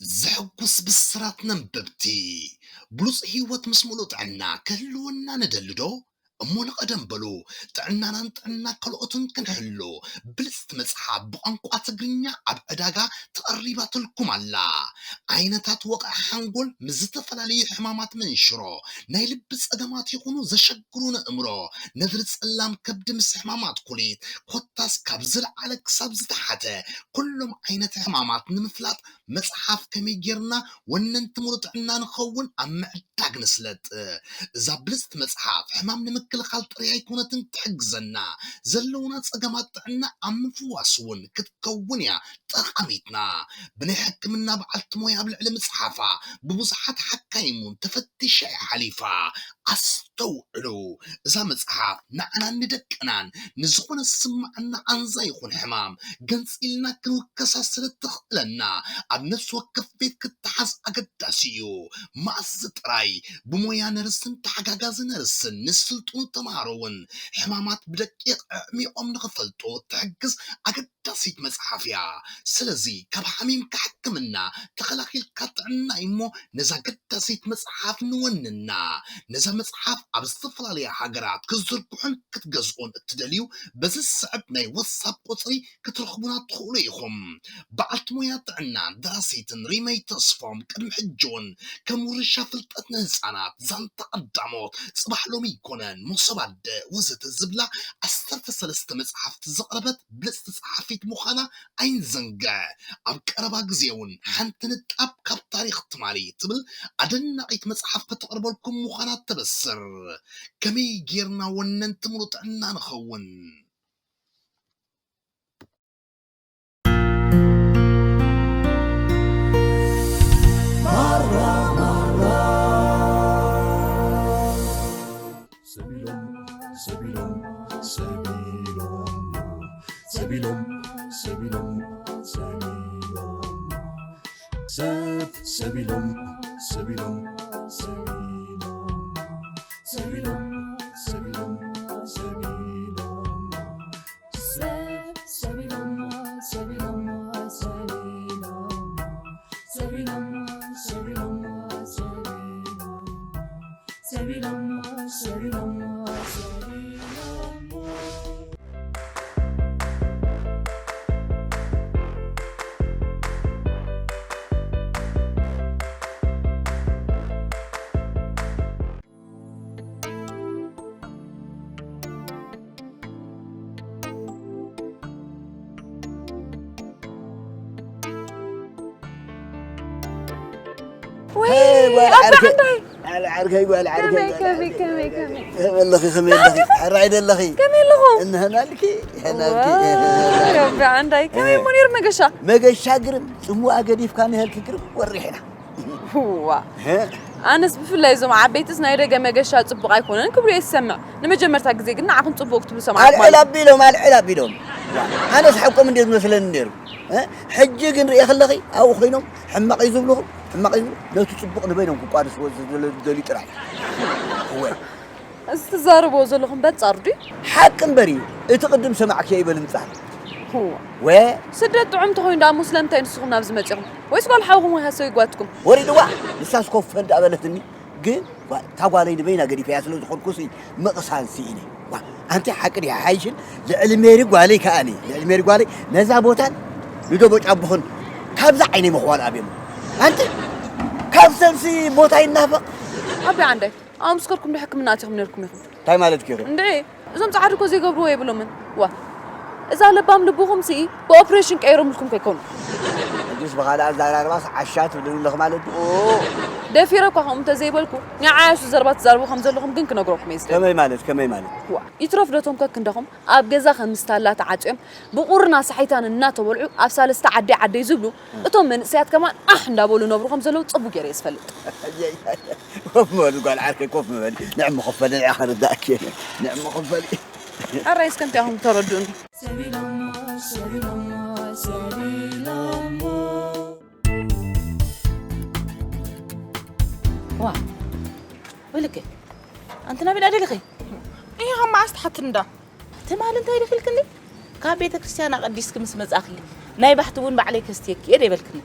ዘሐጉስ ብስራት ነንበብቲ። ብሉጽ ህይወት ምስ ምሉእ ጥዕና ክህልወና ንደሊ ዶ? እሞ ንቐደም በሉ፣ ጥዕናናን ጥዕና ካልኦትን ክንሕሉ። ብልጽቲ መጽሓፍ ብቋንቋ ትግርኛ ኣብ ዕዳጋ ተቐሪባትልኩም ኣላ። ዓይነታት ወቕዒ ሓንጎል ምስ ዝተፈላለዩ ሕማማት መንሽሮ፣ ናይ ልቢ ጸገማት ይኹኑ ዘሸግሩ ንእምሮ፣ ነድሪ ጸላም ከብዲ ምስ ሕማማት ኩሊት፣ ኮታስ ካብ ዝለዓለ ክሳብ ዝተሓተ ኩሎም ዓይነት ሕማማት ንምፍላጥ መጽሓፍ ከመይ ጌርና ወነንቲ ምሉእ ጥዕና ንኸውን ኣብ ምዕዳግ ንስለጥ። እዛ ብልጽቲ መጽሓፍ ሕማም ንምክልኻል ጥራይ ኣይኮነትን ትሕግዘና፣ ዘለውና ጸገማት ጥዕና ኣብ ምፍዋስ እውን ክትከውን እያ ጠቓሚትና። ብናይ ሕክምና በዓልቲ ሞያ ኣብ ልዕሊ ምጽሓፋ ብብዙሓት ሓካይም እውን ተፈቲሻ እያ ሓሊፋ። ኣስተውዕሉ፣ እዛ መጽሓፍ ንዓናን ንደቅናን ንዝኾነ ዝስምዓና ቃንዛ ይኹን ሕማም ገንጺልና ክንውከሳ ስለ እተኽእለና፣ ኣብ ነፍሲ ወከፍ ቤት ክትሓዝ ኣገዳሲ እዩ። መኣስ ጥራይ ብሞያ ነርስን ተሓጋጋዚ ነርስን ንዝስልጥኑ ተምሃሮ እውን ሕማማት ብደቂቕ ኣዕሚቖም ንኽፈልጡ እትሕግዝ ኣገዳሲት መጽሓፍ እያ። ስለዚ ካብ ሓሚምካ ሕክምና፣ ተኸላኺልካ ጥዕና እሞ ነዛ ኣገዳሲት መጽሓፍ ንወንና። ነዛ መጽሓፍ ኣብ ዝተፈላለያ ሃገራት ክትዝርግሑን ክትገዝኡን እትደልዩ፣ በዚ ዝስዕብ ናይ ዋትሳፕ ቁጽሪ ክትረኽቡና ትኽእሉ ኢኹም። በዓልቲ ሞያ ጥዕናን ደራሲትን ሪመይ ተስፎም፣ ቅድሚ ሕጂ እውን ከም ውርሻ ፍልጠት ንህጻናት፣ ዛንታ ቀዳሞት፣ ጽባሕ ሎሚ ኣይኮነን፣ መሶብ ኣደ ወዘተ ዝብላ ዓሰርተ ሰለስተ መጽሓፍቲ ዘቕረበት ብልጽቲ ጸሓፊት ምዃና ኣይንዘንግዕ። ኣብ ቀረባ ግዜ እውን ሓንቲ ንጣብ ካብ ታሪኽ ትማሊ ትብል ኣደናቒት መጽሓፍ ከተቕርበልኩም ምዃና ተበስር። ከመይ ጌርና ወነንቲ ምሉእ ጥዕና ንኸውን? ሰቢሎም፣ ሰቢሎም፣ ሰቢሎም፣ ሰቢሎም፣ ሰቢሎም፣ ሰቢሎም፣ ሰብ፣ ሰቢሎም፣ ሰቢሎም፣ ሰቢሎም፣ ሰቢሎም፣ ሰቢሎም፣ ሰቢሎም፣ ሰብ፣ ሰቢሎም፣ ሰቢሎም፣ ሰቢሎም፣ ሰቢሎም፣ ሰቢሎም፣ ሰቢሎም፣ ሰቢሎሞ፣ ሰቢሎሞ፣ ሰቢሎሞ። ወይ፣ ሄይ፣ ጓል ኣባ ዓርከይ። ዓንዳይ። ጓል ዓርከይ፣ ጓል ዓርከይ፣ ከመይ፣ ጓል ከመይ፣ ዓርከይ፣ ከመይ፣ ጓል ከመይ? ዓርከይ። ከመይ ኣለኺ፣ ከመይ ኣለኺ? ከመይ ኣለኹ? ሕራይ ዶ ኣለኺ? ከመይ ኣለኹ? እንሀና ኣልኪ፣ ሕና ኣልኪ። ዋይ፣ ኣባ ዓንዳይ፣ ከመይ እ። እሞ ነይሩ መገሻ? መገሻ ግርም፣ ጽምዋ ገዲፍካ ንሀልኪ ግርም ወሪሕና። ዋ። እ። ኣነስ ብፍላይ እዞም ዓበይትስ ናይ ደገ መገሻ ጽቡቕ ኣይኮነን ክብሉ እየ ዝሰምዕ። ንመጀመርታ ግዜ ግን ንዓኹም ጽቡቕ ክትብሉ ሰማዕኩ ኣልዕል ማለት። ኣቢሎም፣ ኣልዕል ኣቢሎም። ዋ፣ ኣነስ ሓቆም እንድየ ዝመስለኒ ነይሩ። እ? ሕጂ ግን ርእየ ከለኺ ኣብኡ ኮይኖም ሕማቕ እዩ ዝብልኹም፣ ሕማቕ እዩ ዝብሉ፣ ነቲ ጽቡቕ ንበይኖም ክቋደስዎ ዝደልዩ ጥራይ። እወ። እዚ ትዛረብዎ ዘለኹም በጻር ድዩ? ሓቂ እምበር እዩ። እቲ ቅድም ሰማዕክዮ ይበል ምጻር። እዋ። ወ? ስደት ጥዑም እንተኾይኑ ደኣ እሞ ስለምንታይ ንስኹም ናብዚ መጺኹም? ወይስ ጓል ሓውኹም ወይ ሃሰዊ ጓትኩም? ወሪድዋ፣ ንሳስ ኮፍ እንዳበለትኒ። ግን ጓ-፣ እታ ጓለይ ንበይና ገዲፈያ ስለ ዝኾንኩሲ ምቕሳን ስኢነ። ዋ፣ ኣንቲ ሓቂ ድያ ሓይሽን ልዕሊ ሜሪ ጓለይ ከኣኒ፣ ልዕሊ ሜሪ ጓለይ ነዛ ቦታን ንደቦ ጫቡኽን ካብዛ ዓይነይ ምኽዋል ኣብዮም። ኣንቲ ካብ ሰብሲ ቦታ ይናፈቕ። ኣቢ ዓንዳይ፣ ኣብ ምስከርኩም ዶ ሕክምና ኣቲኹም ነርኩም ኢኹም? እንታይ ማለት ኪሩ? እንድዒ፣ እዞም ጻዕሪ እኮ ዘይገብርዎ የብሎምን። ዋ፣ እዛ ለባም ልብኹም ሲ ብኦፕሬሽን ቀይሮምልኩም ከይኮኑ። ሕጂስ ብኻልእ ኣዘራርባስ ዓሻ ትብልኒ ኣለኺ ማለት ድዩ? ኦ፣ ደፊረ እኳ ከምኡ እንተዘይበልኩ፣ ናይ ዓያሹ ዘረባ ትዛረቡ ከም ዘለኹም ግን ክነግረኩም እየ ዝደሊ። ከመይ ማለት? ከመይ ማለት? ዋ፣ ይትረፍ ዶ እቶም ከክንዳኹም ኣብ ገዛ ከም ምስታላ ተዓጽዮም ብቑርና ሳሒታን እናተበልዑ ኣብ ሳልስቲ ዓደይ ዓደይ ዝብሉ፣ እቶም መንእሰያት ከማን ኣሕ እንዳበሉ ነብሩ ከም ዘለዉ ጽቡቕ ገይረ እየ ዝፈልጥ። ኮፍ በሉ ጓል ዓርከይ፣ ኮፍ በሊ። ንዕሚ ክፈሊ፣ ንዕኻ ርዳእኪ። ንዕሚ ክፈሊ። ሕራይ እስከ እንታይ ኢኹም ተረድኡኒ? ሰቢሎሞ፣ ሰቢሎሞ፣ ሰቢሎሞ። ዋ፣ ወልከ፣ ኣንቲ ናበይ ደኣ ደሊኺ? እየ፣ ካብ መዓስ ትሓትኒ ዳ? ትማሊ እንታይ ደኺልክኒ? ካብ ቤተ ክርስቲያን ኣቐዲስኪ ምስ መጻእክሊ፣ ናይ ባሕቲ እውን ባዕለይ ከስትየኪ እየ ደይበልክኒ?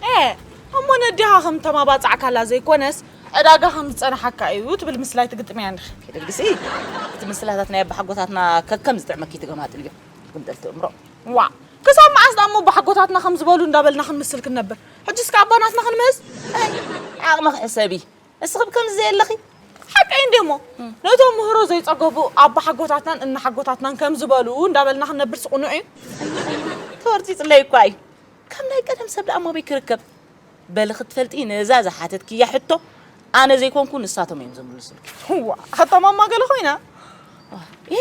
ኤ፣ እሞ ነዲኻ ከም ተማባጻዕካላ ዘይኮነስ ዕዳጋ ከም ዝጸንሓካ እዩ ትብል ምስላይ ትግጥምያ እንዲኺ። ከይደግሲ እቲ ምስላታት ናይ ኣባሓጎታትና ከከም ዝጥዕመኪ ትገማጥልዮ። ግምጠልቲ እምሮ። ዋ፣ ክሳብ መዓስ ደኣ እሞ ኣባሓጎታትና ከም ዝበሉ እንዳበልና ክንምስል ክንነብር? ሕጂ እስከ ኣባናትና ክንምህዝ? ኣይ፣ ዓቕሚ ክሕሰቢ። እስኺ ብከምዚ ዘየለኺ? ሓቀይ እንዴሞ። ነቶም ምህሮ ዘይጸገቡ ኣባሓጎታትናን እናሓጎታትናን ከም ዝበሉ እንዳበልና ክንነብር ስቑኑዕ እዩ። ተወርጺጽለይ እኳ እዩ። ከም ናይ ቀደም ሰብ ደኣ እሞ በይ ክርከብ? በሊ ክትፈልጢ ነዛ ዝሓተትክያ ሕቶ ኣነ ዘይኮንኩ ንሳቶም እዮም ዝምልሱልኪ። ዋ፣ ኣታ ማማ ገለ ኮይና። እ፣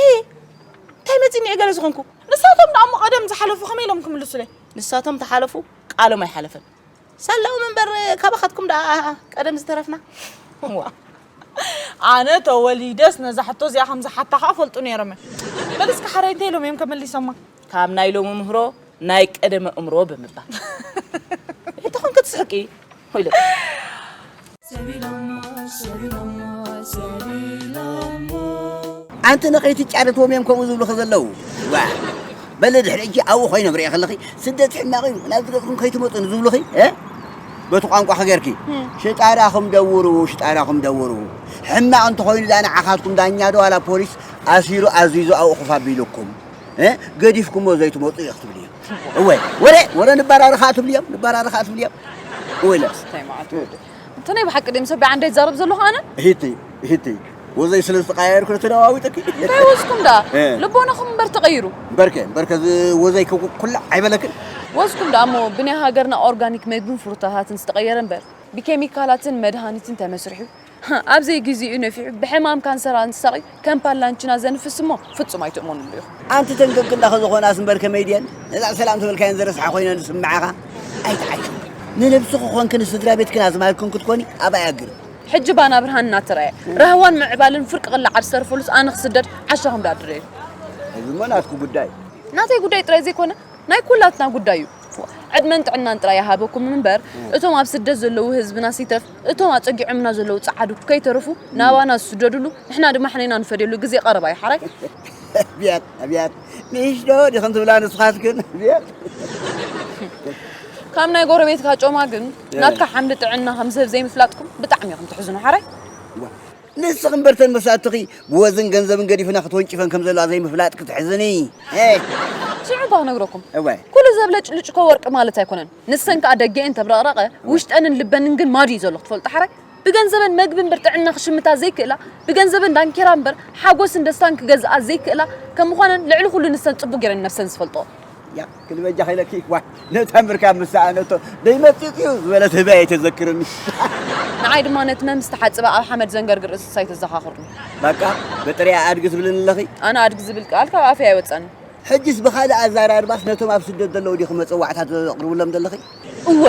እንታይ መጺኒ እየ ገለ ዝኾንኩ? ንሳቶም ደኣ እሞ ቀደም ዝሓለፉ ከመይ ኢሎም ክምልሱለይ? ንሳቶም ተሓለፉ፣ ቃሎም ኣይሓለፈን። ሳላኦም እምበር ካባኻትኩም ደኣ ቀደም ዝተረፍና። ዋ። ኣነ ተወሊደስ ነዛ ሕቶ እዚኣ ከም ዝሓታ ኸኣ ፈልጡ ነይሮም እዮም። በል እስከ ሓራይ እንታይ ኢሎም እዮም ከመሊሶማ? ካብ ናይ ሎሚ ምህሮ ናይ ቀደመ እምሮ ብምባል። እንተኾን ክትስሕቂ ወይ ለ- ኣንቲ ንኸይትጫረትዎም እዮም ከምኡ ዝብሉኺ ዘለዉ። ዋ፣ በለ ድሕሪ ሕጂ ኣብኡ ኮይኖም ርእየ ከለኺ ስደት ሕማቕ እዩ፣ ናብዚ ገጽኩም ከይትመጹ ንዝብሉኺ፣ እ? በቲ ቋንቋኺ ጌርኪ፣ ሽጣራኹም ደውሩ፣ ሽጣራኹም ደውሩ። ሕማቕ እንተኾይኑ ዳ ንዓኻትኩም ዳኛ ዶ ዋላ ፖሊስ ኣሲሩ ኣዚዙ ኣብኡ ኮፍ ኣቢሉኩም፣ እ? ገዲፍኩሞ ዘይትመጹ ኢኺ ትብልዮም። እወ፣ ወረ፣ ወረ ንባራርኻ ትብልዮም፣ ንባራርኻ ትብልዮም። እወ ኢለ። እንታይ መዓት ወዲ። እንተ ናይ ብሓቂ ድም ሰብ ብዓንደ ይዛረብ ዘለኹ ኣነ? ሂቲ፣ ሂቲ። ወዘይ ስለ ዝተቃየርኩ ተደዋዊጠኪ። እንታይ ወስኩም ዳ? እ። ልቦናኹም እምበር ተቐይሩ። እምበርከ፣ እምበርከ እዚ ወዘይ ክኩ-፣ ኩላዕ ኣይበለክን። ወስኩም ዳ እሞ ብናይ ሃገርና ኦርጋኒክ መግብን ፍሩታታትን ዝተቐየረ እምበር ብኬሚካላትን መድሃኒትን ተመስሪሑ ኣብ ዘይግዚኡ ነፊሑ ብሕማም ካንሰር ኣንሳቒ ከም ፓላንችና ዘንፍስ እሞ ፍጹም ኣይትእመኑሉ ኢኹም። ኣንቲ ተንገግላኺ ዝኾናስ እምበር ከመይ ድየን ነዛ ሰላም ዝበልካየን ዘረስሓ ኮይነን ዝስምዓኻ? ኣይትዓይሹ። ንነብስኺ ኮንኪ ንስድራ ቤትክን ኣዝማድክን ክትኮኒ ኣባይ ኣግርም። ሕጂ ባና ብርሃን እናተራእየ ራህዋን ምዕባልን ፍርቂ ቅላዕ ኣብ ዝተርፈሉስ ኣነ ክስደድ ዓሻኹም ዳድረ እዩ። እዚ እሞ ናትኩ ጉዳይ። ናተይ ጉዳይ ጥራይ ዘይኮነ ናይ ኩላትና ጉዳይ እዩ። ዕድመን ጥዕናን ጥራይ ይሃበኩም እምበር እቶም ኣብ ስደት ዘለዉ ህዝብና ሲተፍ እቶም ኣጸጊዖምና ዘለዉ ጸዓዱ ከይተረፉ ናባና ዝስደዱሉ ንሕና ድማ ሕኔና ንፈድየሉ ግዜ ቀረባ እዩ ሓራይ። ኣብያት ኣብያት ንእሽቶ ዲኽን ትብላ ንስኻትክን ኣብያት ካብ ናይ ጎረቤትካ ጮማ ግን ናትካ ሓምሊ ጥዕና ከም ዝህብ ዘይምፍላጥኩም ብጣዕሚ ኢኹም ትሕዝኑ ሓራይ። ንስኺ እምበር ተን መሳትኺ ብወዝን ገንዘብን ገዲፍና ክትወንጭፈን ከም ዘለዋ ዘይምፍላጥኪ ትሕዝኒ። ሽዑ እባ ክነግረኩም። እወ። ኩሉ ዘብለጭልጭ እኮ ወርቂ ማለት ኣይኮነን። ንሰን ከኣ ደገኤን ተብረቕረቐ ውሽጠንን ልበንን ግን ማዱ እዩ ዘሎ ክትፈልጡ ሓራይ። ብገንዘበን መግቢ እምበር ጥዕና ክሽምታ ዘይክእላ፣ ብገንዘበን ዳንኬራ እምበር ሓጎስን ደስታን ክገዝኣ ዘይክእላ ከም ምዃነን ልዕሊ ኩሉ ንሰን ጽቡቕ ገይረን ነብሰን ዝፈልጥኦ። ያ ክንበጃ ኸይለኪ ዋ ነታ ምርካብ ምስ ሰኣነቶ ደይመጽጽ እዩ ዝበለት ህበይ ኣይተዘክርኒ። ንዓይ ድማ ነቲ መምስ ተሓጽበ ኣብ ሓመድ ዘንገርግር እንስሳ ኣይተዘኻኽርኒ። በቃ በጥሪያ ኣድጊ ትብልኒ ኣለኺ። ኣነ ኣድጊ ዝብል ቃል ካብ ኣፈይ ኣይወጸኒ። ሕጅስ ብኻልእ ኣዘራርባስ ነቶም ኣብ ስደት ዘለዉ ዲኹም መጸዋዕታት ዘቕርብሎም ዘለኺ? እወ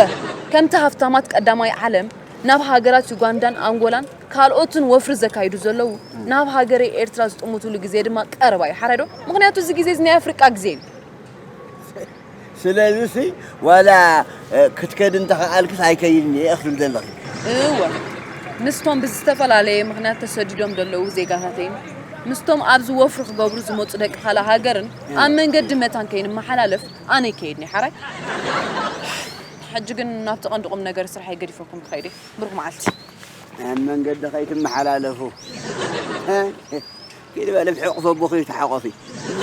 ከምቲ ሃፍታማት ቀዳማይ ዓለም ናብ ሃገራት ዩጋንዳን ኣንጎላን ካልኦትን ወፍሪ ዘካይዱ ዘለዉ ናብ ሃገረይ ኤርትራ ዝጥምቱሉ ግዜ ድማ ቀረባ እዩ ሓራይ ዶ? ምኽንያቱ እዚ ግዜ እዚ ናይ ኣፍሪቃ ግዜ እዩ። ስለዚ ሲ ዋላ ክትከዲ እንተኸኣልክስ ኣይከይድን እየ ክትብል ዘለኺ። እወ ምስቶም ብዝተፈላለየ ምኽንያት ተሰዲዶም ዘለዉ ዜጋታተይን ምስቶም ኣብዚ ወፍሪ ክገብሩ ዝመፁ ደቂ ካልእ ሃገርን ኣብ መንገዲ መታን ከይንመሓላለፍ ኣነ ይከይድኒ ሓራይ። ሕጂ ግን ናብቲ ቀንዲ ቁም ነገር ስራሐይ ገዲፈኩም ክኸይድ እየ። ብሩኽ መዓልቲ። ኣብ መንገዲ ከይትመሓላለፉ ኪድ በሊ ብሕቕፊ ኣቦኺ ተሓቖፊ።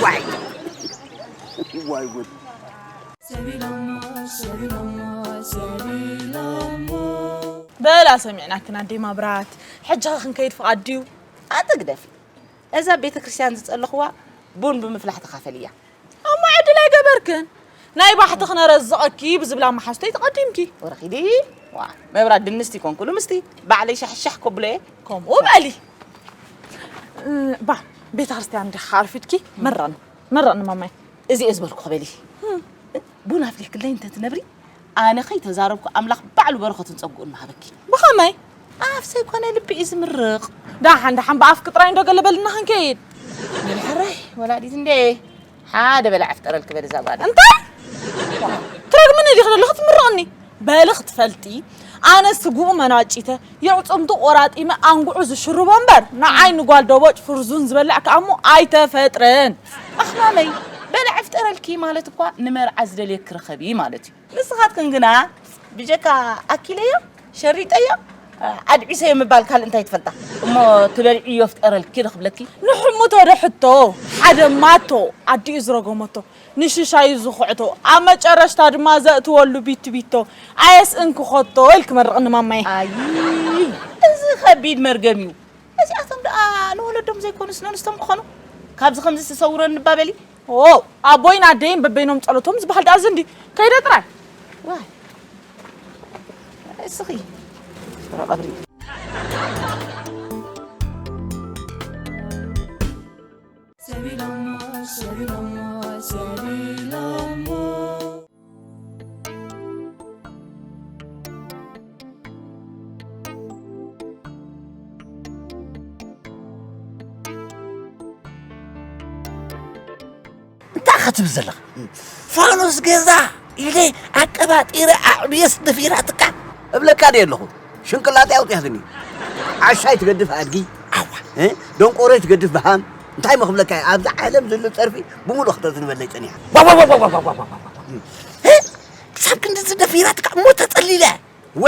ዋይ ዋይ ጉድ። በላ ሰሚዕናክን ኣደይ ማብራት። ሕጂ ኸ ክንከይድ ፍቓድ ድዩ? ኣቲ ግደፊ። እዛ ቤተ ክርስቲያን ዝጸለኽዋ ቡን ብምፍላሕ ተኻፈል እያ። እሞ ዕድል ኣይገበርክን። ናይ ባሕቲ ክነረዝቐኪ ብዝብላ መሓዝተይ ተቐዲምኪ። ወረኺዲ ዋ መብራት ድንስቲ ኮንኩሉ ምስቲ ባዕለይ ሻሕሻሕ ከብሎ እየ። ከምኡ በሊ። እ፣ ባ ቤተ ክርስቲያን እንዲኻ ኣርፊድኪ መረቕኒ መረቕኒ ማማይ። እዚ እየ ዝበልኩ ክበሊ ቡን ኣፍሊሕክለይ እንተትነብሪ ኣነ ከይተዛረብኩ ኣምላኽ ባዕሉ በረኸቱን ጸግኡን ምሃበኪ። ብኸመይ? ኣፍ ዘይኮነ ልቢ እዩ ዝምርቕ። ዳሓን ዳሓን ብኣፍኪ ጥራይ እንዶ ገለ በልና ክንከይድ። ሕራይ ወላዲት እንዴ ሓደ በላ ዕፍጠረልኪ በል እዛ ጓል። እንታይ ትረግምኒ ዲኺ ዘለኺ ትምርቕኒ? በሊ ክትፈልጢ ኣነ ስግኡ መናጪተ የዕፅምቱ ቆራጢመ ኣንጉዑ ዝሽርቦ እምበር ንዓይ ንጓል ደቦጭ ፍርዙን ዝበልዕ ከኣሞ ኣይተፈጥርን። ኣኽማመይ በላ ዕፍጠረልኪ ማለት እኳ ንመርዓ ዝደልየኪ ርኸቢ ማለት እዩ። ንስኻትክን ግና ብጀካ ኣኪለዮ፣ ሸሪጠዮ፣ ኣድዒሰዮ ምባል ካልእ እንታይ ትፈልጣ? እሞ ትበልዕዮ ፍጠረልኪ ዶ ክብለኪ? ንሕሙቶ ዶ ሕቶ፣ ሓደ ማቶ ኣዲኡ ዝረገመቶ፣ ንሽሻዩ ዝኹዕቶ፣ ኣብ መጨረሽታ ድማ ዘእትወሉ ቢቱ ቢቶ፣ ኣየስእን ክኸቶ ኢልኪ መርቕኒ ማማየ። ኣይ፣ እዚ ከቢድ መርገም እዩ። እዚኣቶም ደኣ ንወለዶም ዘይኮኑስ ነንስቶም ክኾኑ? ካብዚ ከምዚ ዝሰውረኒ እባ በሊ። ኦ፣ ኣቦይን ኣደይን በበይኖም ጸሎቶም ዝበሃል ደኣ እዚ እንዲ። ከይደ ጥራይ። ዋይ። እስኺ ፍረ ቀብሪ። ሰቢሎሞ፣ ሰቢሎሞ፣ ሰቢሎሞ። እንታይ ኢኻ ትብል ዘለኻ? ፋኑስ ገዛ ኢለ ኣቀባጢረ ኣዕብየስ ደፊራትካ እብለካ ድየ ኣለኹ? ሽንቅላጥ ኣውጢኣትኒ። ዓሻይ ትገድፍ ኣድጊ፣ ኣዋ፣ እ? ደንቆሮይ ትገድፍ በሃም። እንታይ እሞ ክብለካ እየ? ኣብዛ ዓለም ዘሎ ጸርፊ ብምሉእ ክተዝንበለይ ጸኒሓ። ዋ፣ ዋ፣ ዋ፣ ዋ፣ ዋ፣ ዋ፣ ዋ፣ ዋ፣ ዋ። እ? ክሳብ ክንድዚ ደፊራትካ እሞ ተጸሊለ። ወ፣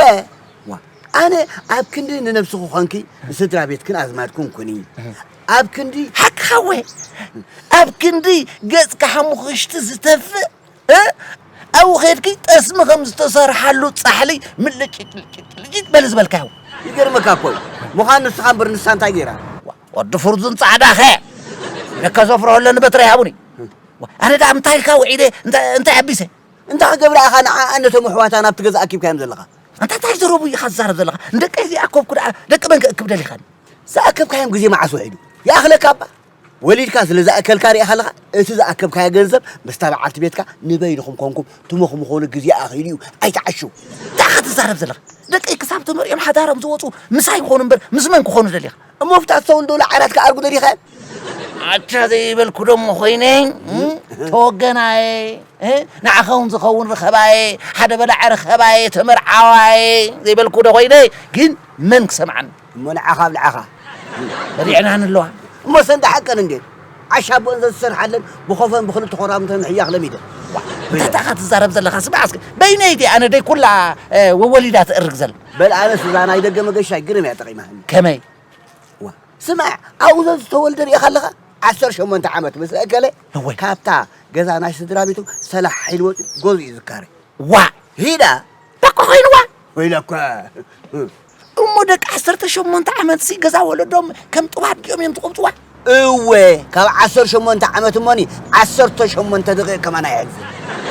ዋ፣ ኣነ ኣብ ክንዲ ንነብስኺ ኾንኪ ንስድራ ቤትክን ኣዝማድክን ኩኒ። ኣብ ክንዲ ሓቅኻ ወ፣ ኣብ ክንዲ ገጽካ ሓሙኽሽቲ ዝተፍእ፣ እ? ኣብኡ ኸድኪ ጠስሚ ከም ዝተሰርሓሉ ጻሕሊ ምልጭጭ ልጭጭ ልጭጭ በሊ ዝበልካዮ። ይገርመካ እኮ እዩ። ምዃን ንስኻ እምበር ንሳ እንታይ ገይራ? ዋ፣ ወዲ ፍርዙን ጻዕዳ ኸ? ነከ ዘፍርሆ ኣለኒ በትረ ይሃቡኒ። ዋ፣ ኣነ ደኣ እንታይ ኢልካ ውዒለ፣ እንታይ፣ እንታይ ኣቢሰ? እንታይ ክገብራ ኢኻ ንዓኣ ነቶም ኣሕዋታ ናብቲ ገዛ ኣኪብካዮም ዘለኻ? ኣንታ እንታይ ዘረቡ ኢኻ ትዛረብ ዘለኻ? ንደቀይ ዘይኣከብኩ ደኣ ደቂ መን ከእክብ ደሊኻኒ? ዝኣከብካዮም ግዜ መዓስ ውዒሉ? ይኣኽለካ እባ። ወሊድካ ስለ ዝኣከልካ ርኢኻ ኣለኻ? እቲ ዝኣከብካዮ ገንዘብ ምስታ በዓልቲ ቤትካ ንበይንኹም ኮንኩም ትመኽምኾሉ ግዜ ኣኺሉ እዩ። ኣይትዓሽው። እንታይ ኢኻ ትዛረብ ዘለኻ? ደቀይ ክሳብ ተመርዕዮም ሓዳሮም ዝወፁ ምሳይ ክኾኑ እምበር ምስ መን ክኾኑ ደሊኻ? እሞ ፍታት ሰው እንደውላ ዓራት ክኣርጉ ደሊኻ? ኣቻ ዘይበልኩ ደሞ ኮይነ፣ እም? ተወገናየ፣ እ? ንዓኻ እውን ዝኸውን ርኸባየ፣ ሓደ በላዐ ርኸባየ፣ ተመርዓዋየ ዘይበልኩ ዶ ኮይነ፣ ግን መን ክሰምዓኒ? እሞ ንዓኻ ኣብልዓኻ። በሊዕና ንለዋ። እሞ ሰንዳ ሓቀን እንዴት? ዓሻ ኣቦን ዘዝሰርሓለን ብኾፈን ብኽልተ ኮራምተ ምሕያኽ ለሚደ። እንታይ ኢኻ ትዛረብ ዘለኻ? ስማዕ እስኪ፣ በይነይ ድየ ኣነ ደይ ኩላ፣ እ፣ ወወሊዳ ትእርግ ዘላ? በል ኣነስ እዛ ናይ ደገ መገሻይ ግርም እያ ጠቒማትኒ። ከመይ? ዋ፣ ስማዕ፣ ኣብኡ ዘዝተወልደ ርኢኻ ኣለኻ? ዓሰርተ ሸሞንተ ዓመት ምስ ኣከለ፣ እወይ። ካብታ ገዛ ናይ ስድራ ቤቱ ሰላሕ ኢሉ ወፂኡ ገዝኡ እዩ ዝካረ። ዋ! ሂዳ? በቃ ኮይንዋ። ወይለኳ። እሞ ደቂ ዓሰርተ ሸሞንተ ዓመትሲ ገዛ ወለዶም ከም ጥዋድ ድዮም እዮም ዝቕብጥዋ? እወ፣ ካብ ዓሰርተ ሸሞንተ ዓመት እሞኒ ዓሰርተ ሸሞንተ ደቂቕ ከማን ኣይሕልፍን።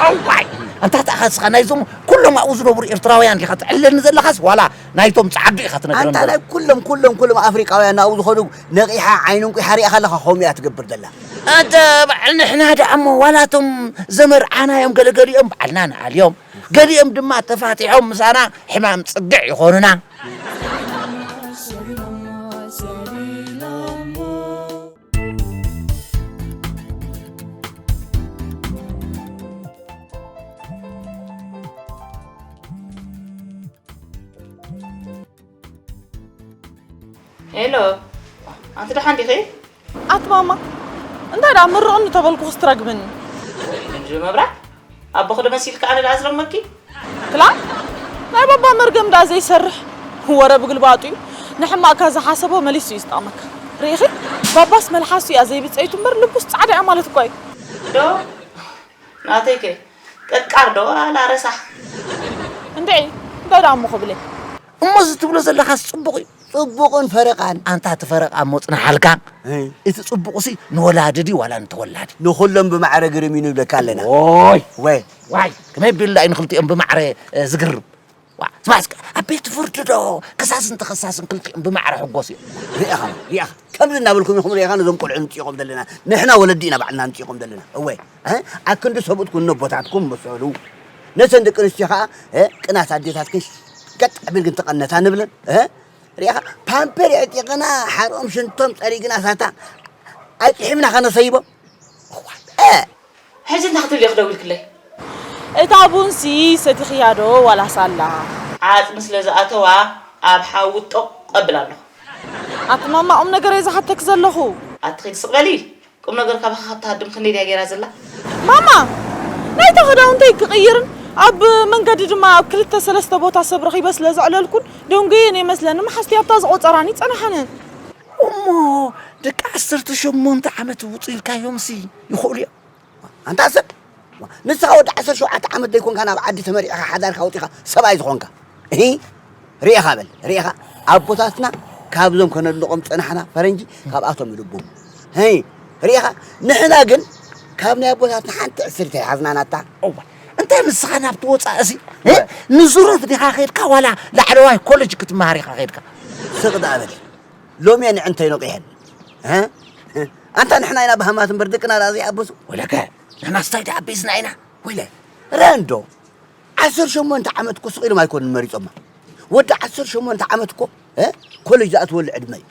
እዋይ! ኣንታ ተኣኻስኻ ናይዞም ኩሎም ኣብኡ ዝነብሩ ኤርትራውያን ዲኻ ትዕልለኒ ዘለኻስ ዋላ ናይቶም ጸዓዱ ኢኻ ትነግረኒ ኣንታ ዘለኻ? ናይ ኩሎም፣ ኩሎም፣ ኩሎም ኣፍሪቃውያን ናብኡ ዝኸዱ ነቒሓ ዓይኒ እንቁ ሓሪእኻ ኣለኻ ከምኡ እያ ትገብር ዘላ። ኣንታ በዓል ንሕና ደኣ እሞ ዋላ እቶም ዘመርዓናዮም ገለገሊኦም በዓልና ንኣልዮም፣ ገሊኦም ድማ ተፋቲሖም ምሳና ሕማም ጽግዕ ይኾኑና። ሄሎ፣ ኣንቲ ደሓን ዲኺ? ኣቲ ማማ፣ እንታይ ደኣ ምርቕኒ ተበልኩ ክስትረግምኒ? እንጂ መብራት፣ ኣቦኺ ዶ መሲልኪ ኣነ ደኣ ዝለመኪ? ክላ፣ ናይ ባባ መርገም ደኣ ዘይሰርሕ ወረ ብግልባጡ እዩ። ንሕማቕካ ዝሓሰቦ መሊሱ እዩ ዝጠቕመካ። ርኢኺ? ባባስ መልሓሱ እያ ዘይብጸይቱ እምበር ልቡስ ጻዕዳ እያ ማለት እኳ እዩ። ዶ? ናተይከ ቀቃር ዶ ዋላ ረሳሕ? እንድዒ፣ እንታይ ደኣ እሞ ክብለ? እሞ እዚ ትብሎ ዘለኻስ ጽቡቕ እዩ። ጽቡቕን ፈረቓን። ኣንታ እቲ ፈረቓ እሞ ጽንሓልካ። እይ። እቲ ጽቡቕሲ ንወላዲ ድዩ ዋላ ንተወላዲ? ንኹሎም ብማዕረ ግርም እዩ ንብለካ ኣለና። ኦይ። ወይ። ዋይ፣ ከመይ ቢላ እዩ ንኽልቲኦም ብማዕረ፣ እ፣ ዝግርም? ዋ፣ ስማዕ እስከ፣ ኣብ ቤት ፍርዲ ዶ ከሳስን ተኸሳስን ክልቲኦም ብማዕረ ሕጎስ እዮም? ርኢኻ፣ ርኢኻ። ከምዚ እናበልኩም ኢኹም ርኢኻ ነዞም ቆልዑ ንምጽኢኹም ዘለና። ንሕና ወለዲ ኢና ባዕልና ንምጽኢኹም ዘለና። እወ፣ እ፣ ኣብ ክንዲ ሰብኡት ኩኑ ኣቦታትኩም ምሰሉ። ነተን ደቂ ኣንስትዮ ኸኣ፣ እ፣ ቅናት ኣዴታትክን ገጥ ኣቢልክን ተቐነታ ንብለን። እ፣ ርኢኻ፣ ፓምፐር የዕጢቕና፣ ሓርኦም ሽንቶም ጸሪግና ሳታ ኣጭሒምና ከነሰይቦም። እዋይ፣ እ፣ ሕጂ እንታይ ክትብሊ ኢኺ ደዊልክለይ? እታ ቡንሲ ሰቲኽያ ዶ ዋላስ ኣላ? ዓጽሚ ስለ ዝኣተዋ ኣብ ሓዊ ጦቕ ኣብል ኣለኹ። ኣቲ ማማ፣ ቁም ነገር እየ ዝሓተኪ ዘለኹ። ኣቲ ኺዲ ስቕ በሊ። ቁም ነገር ካባኺ ካብ ትሃድም ክንደይ ድያ ገይራ ዘላ? ማማ፣ ናይታ ክዳውንተይ ክቕይርን ኣብ መንገዲ ድማ ኣብ ክልተ ሰለስተ ቦታ ሰብ ረኺበ ስለ ዘዕለልኩን ደንጉየን እየ መስለኒ መሓዝተይ ኣብታ ዝቖጸራኒ ጸናሓንን። እሞ ደቂ ዓሰርተ ሸሞንተ ዓመት ውጹ ኢልካዮምሲ ይኽእሉ እዮም። ኣንታ ሰብ፣ ንስኻ ወዲ ዓሰርተ ሸውዓተ ዓመት ደይኮንካ ናብ ዓዲ ተመሪዕኻ ሓዳርካ ወጺኻ ሰብኣይ ዝኾንካ? እሂ፣ ርኢኻ በል፣ ርኢኻ። ኣቦታትና ካብዞም ከነድንቖም ጸናሕና ፈረንጂ ካብኣቶም እዩ ልቦም። ህይ፣ ርኢኻ? ንሕና ግን ካብ ናይ ኣቦታትና ሓንቲ ዕስርቲ ኣይሓዝናን ኣታ። እዋ፣ እንታይ ንስኻ ናብቲ ወጻእሲ፣ እ? እወ። ንዙረት ዲኻ ኸይድካ ዋላ ላዕለዋይ ኮሌጅ ክትመሃር ኢኻ ኸይድካ? ስቕ ደኣ በል። ሎሚ እየ ንዕንተይ ነቒሐን። እ? ኣንታ ንሕና ኢና በሃማት እምበር ደቅና ደኣ ዘይኣበሱ። ወለከ፣ ንሕናስ እንታይ ደኣ ኣቢዝና ኢና? ወይለ፣ ረንዶ። ዓሰርተ ሸሞንተ ዓመት እኮ ስቕ ኢሎም ኣይኮኑን መሪጾማ። ወዲ ዓሰርተ ሸሞንተ ዓመት እኮ፣ እ? ኮሌጅ ዝኣትወሉ ዕድመ እዩ።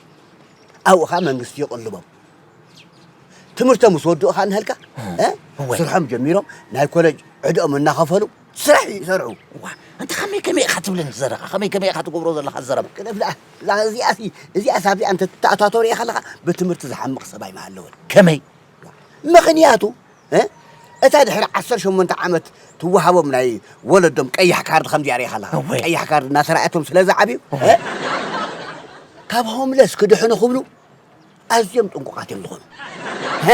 ኣብኡ ኸኣ መንግስቲ ይቕልቦም። ትምህርቶም ምስ ወድኡ ኸኣ እንሀልካ፣ እ? እወ። ስርሖም ጀሚሮም ናይ ኮሌጅ ዕድኦም እናኸፈሉ ስራሕ ይሰርሑ። እዋ፣ ኣንታ ከመይ ከመይ ኢኻ ትብለኒ ዘረኻ? ከመይ ከመይ ኢኻ ትገብሮ ዘለኻ ዘረባ? ቅደም ደኣ፣ እዛ፣ እዚኣሲ፣ እዚኣስ ኣብዚኣ እንተ ትተኣታቶ ሪኢኻ ኣለኻ፣ ብትምህርቲ ዝሓምቕ ሰብ ኣይምሃለወን። ከመይ? ምኽንያቱ፣ እ? እታ ድሕሪ ዓሰርተ ሸሞንተ ዓመት ትወሃቦም ናይ ወለዶም ቀያሕ ካርድ ከምዚኣ ሪኢኻ ኣለኻ። እወ። ቀያሕ ካርድ እናተራእየቶም ስለ ዝዓብዩ፣ እወ። እ? ካብ ሆምለስ ክድሕኑ ክብሉ ኣዝዮም ጥንቁቓት እዮም ዝኾኑ። ሀ፣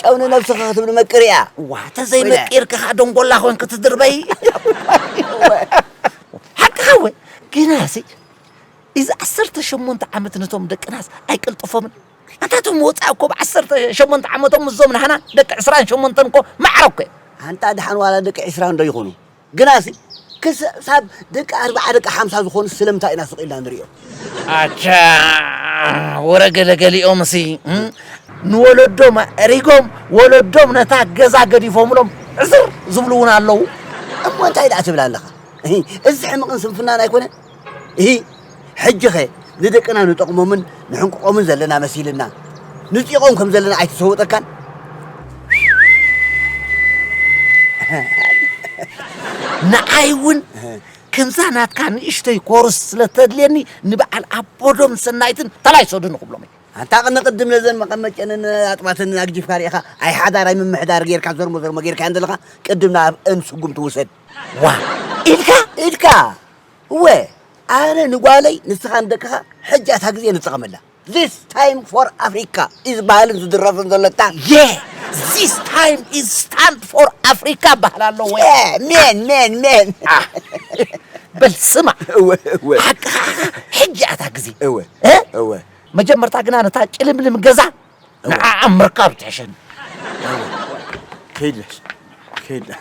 ጨው ንነብስኻ ክትብል መቅርያ። ዋ፣ ተዘይመቂርካ ኸዓ ደንጎላ ኾንክ ትድርበይ። ሓቅኻ እወ። ግናሲ፣ እዚ ዓሰርተ ሸሞንተ ዓመት ነቶም ደቅናስ ኣይቅልጥፎምን። ኣንታ እቶም ወፃኢ እኮ ብ ዓሰርተ ሸሞንተ ዓመቶም ምስዞም ናህና ደቂ ዕስራን ሸሞንተን እኮ ማዕረ እኮ እዮም። ኣንታ ደሓን ዋላ ደቂ ዕስራ እንዶ ይኹኑ። ግናሲ፣ ክሳብ ደቂ ኣርብዓ፣ ደቂ ሓምሳ ዝኾኑ ስለምንታይ ኢና ስቕ ኢልና ንሪኦም? ኣቻ፣ ወረ ገለ ገሊኦምሲ፣ እም፣ ንወለዶም ኣዕሪጎም፣ ወለዶም ነታ ገዛ ገዲፎምሎም ዕስር ዝብሉ እውን ኣለዉ። እሞ እንታይ ደኣ ትብል ኣለኻ? እሂ፣ እዚ ሕመቕን ስንፍናን ኣይኮነን? እሂ፣ ሕጂኸ ንደቅና ንጠቕሞምን ንሕንቅቖምን ዘለና መሲልና፣ ንጢቖም ከም ዘለና ኣይትሰውጠካን? ንዓይ እውን ከምዛ ናትካ ንእሽተይ ኮርስ ስለ ተድልየኒ፣ ንበዓል ኣቦዶም ሰናይትን ተላይ ሰዱኒ ክብሎም እየ። ኣንታ ቅድሚ ቅድም ነዘን መቐመጨንን ኣጥባትን ኣግጂፍካ ርኢኻ፣ ኣይ ሓዳር ኣይ ምምሕዳር ጌርካ፣ ዘርሞ ዘርሞ ጌርካየን ዘለኻ፣ ቅድም ናብ እን ስጉምቲ ውሰድ። ዋ፣ ኢድካ? ኢድካ። እወ፣ ኣነ ንጓለይ፣ ንስኻ ንደቅኻ፣ ሕጂ እታ ግዜ ንጠቐመላ። This time for Africa is ባህልን ዝድረፍን ዘሎ እታ። Yeah, this time is stand for Africa በሃል ኣሎ ወይ? Yeah, man, man, man። አ፣ በል ስማ። እወ፣ እወ። ሓቅኻ፣ ሕጂ እታ ግዜ። እወ፣ እ? እወ። መጀመርታ ግና ነታ ጭልምልም ገዛ እወ። ንዓኣ ምርካብ ትሕሸኒ። ከይድለሽ፣ ከይድላ።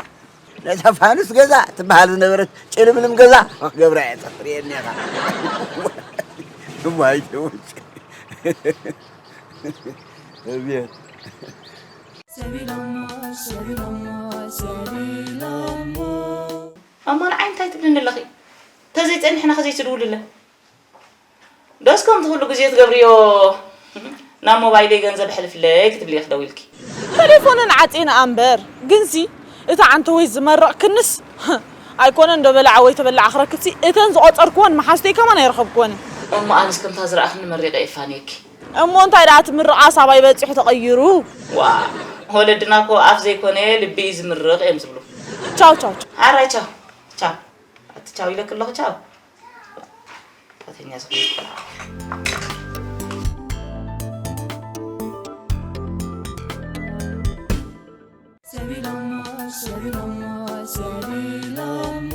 ነታ ፋኑስ ገዛ ትበሃል ዝነበረት ጭልምልም ገዛ ክገብራ እየ፣ ተፍርየኒ ኢኻ። እማይ ትሙት። እቤት። ሰቢሎሞ፣ ሰቢሎሞ፣ ሰቢሎሞ። እሞ ንዓይ እንታይ ትብልኒ ኣለኺ? ተዘይጸኒሕና ከዘይትድውልለ? ዶስ ከምቲ ኩሉ ግዜ ትገብርዮ ናብ ሞባይለይ ገንዘብ ኣሕልፍለይ ክትብሊ ኢኺ ደዊልኪ? ተሌፎነን ዓጺና እምበር፣ ግንሲ እቲ ዓንተወይ ዝመረቕክንስ ኣይኮነን ዶ በላዓ ወይ ተበላዓ ክረክብሲ፣ እተን ዝቖጸርክወን መሓዝተይ ከማን ኣይረኸብክወንን። እሞ ኣነስ ከምታ ዝረኣኽኒ መሪቐ እየ ፋንየኪ። እሞ እንታይ ደኣ እቲ ምርቓስ ኣባይ በጺሑ ተቐይሩ? ዋ፣ ወለድና እኮ ኣፍ ዘይኮነ ልቢ እዩ ዝምርቕ እዮም ዝብሉ። ቻው፣ ቻው፣ ቻው። ኣራይ ቻው፣ ቻው። ኣቲ ቻው ኢለኪ ኣለኹ፣ ቻው። ጥፋተኛ ዝኾነ ቆልዓ። ሰቢሎሞ፣ ሰቢሎሞ፣ ሰቢሎሞ።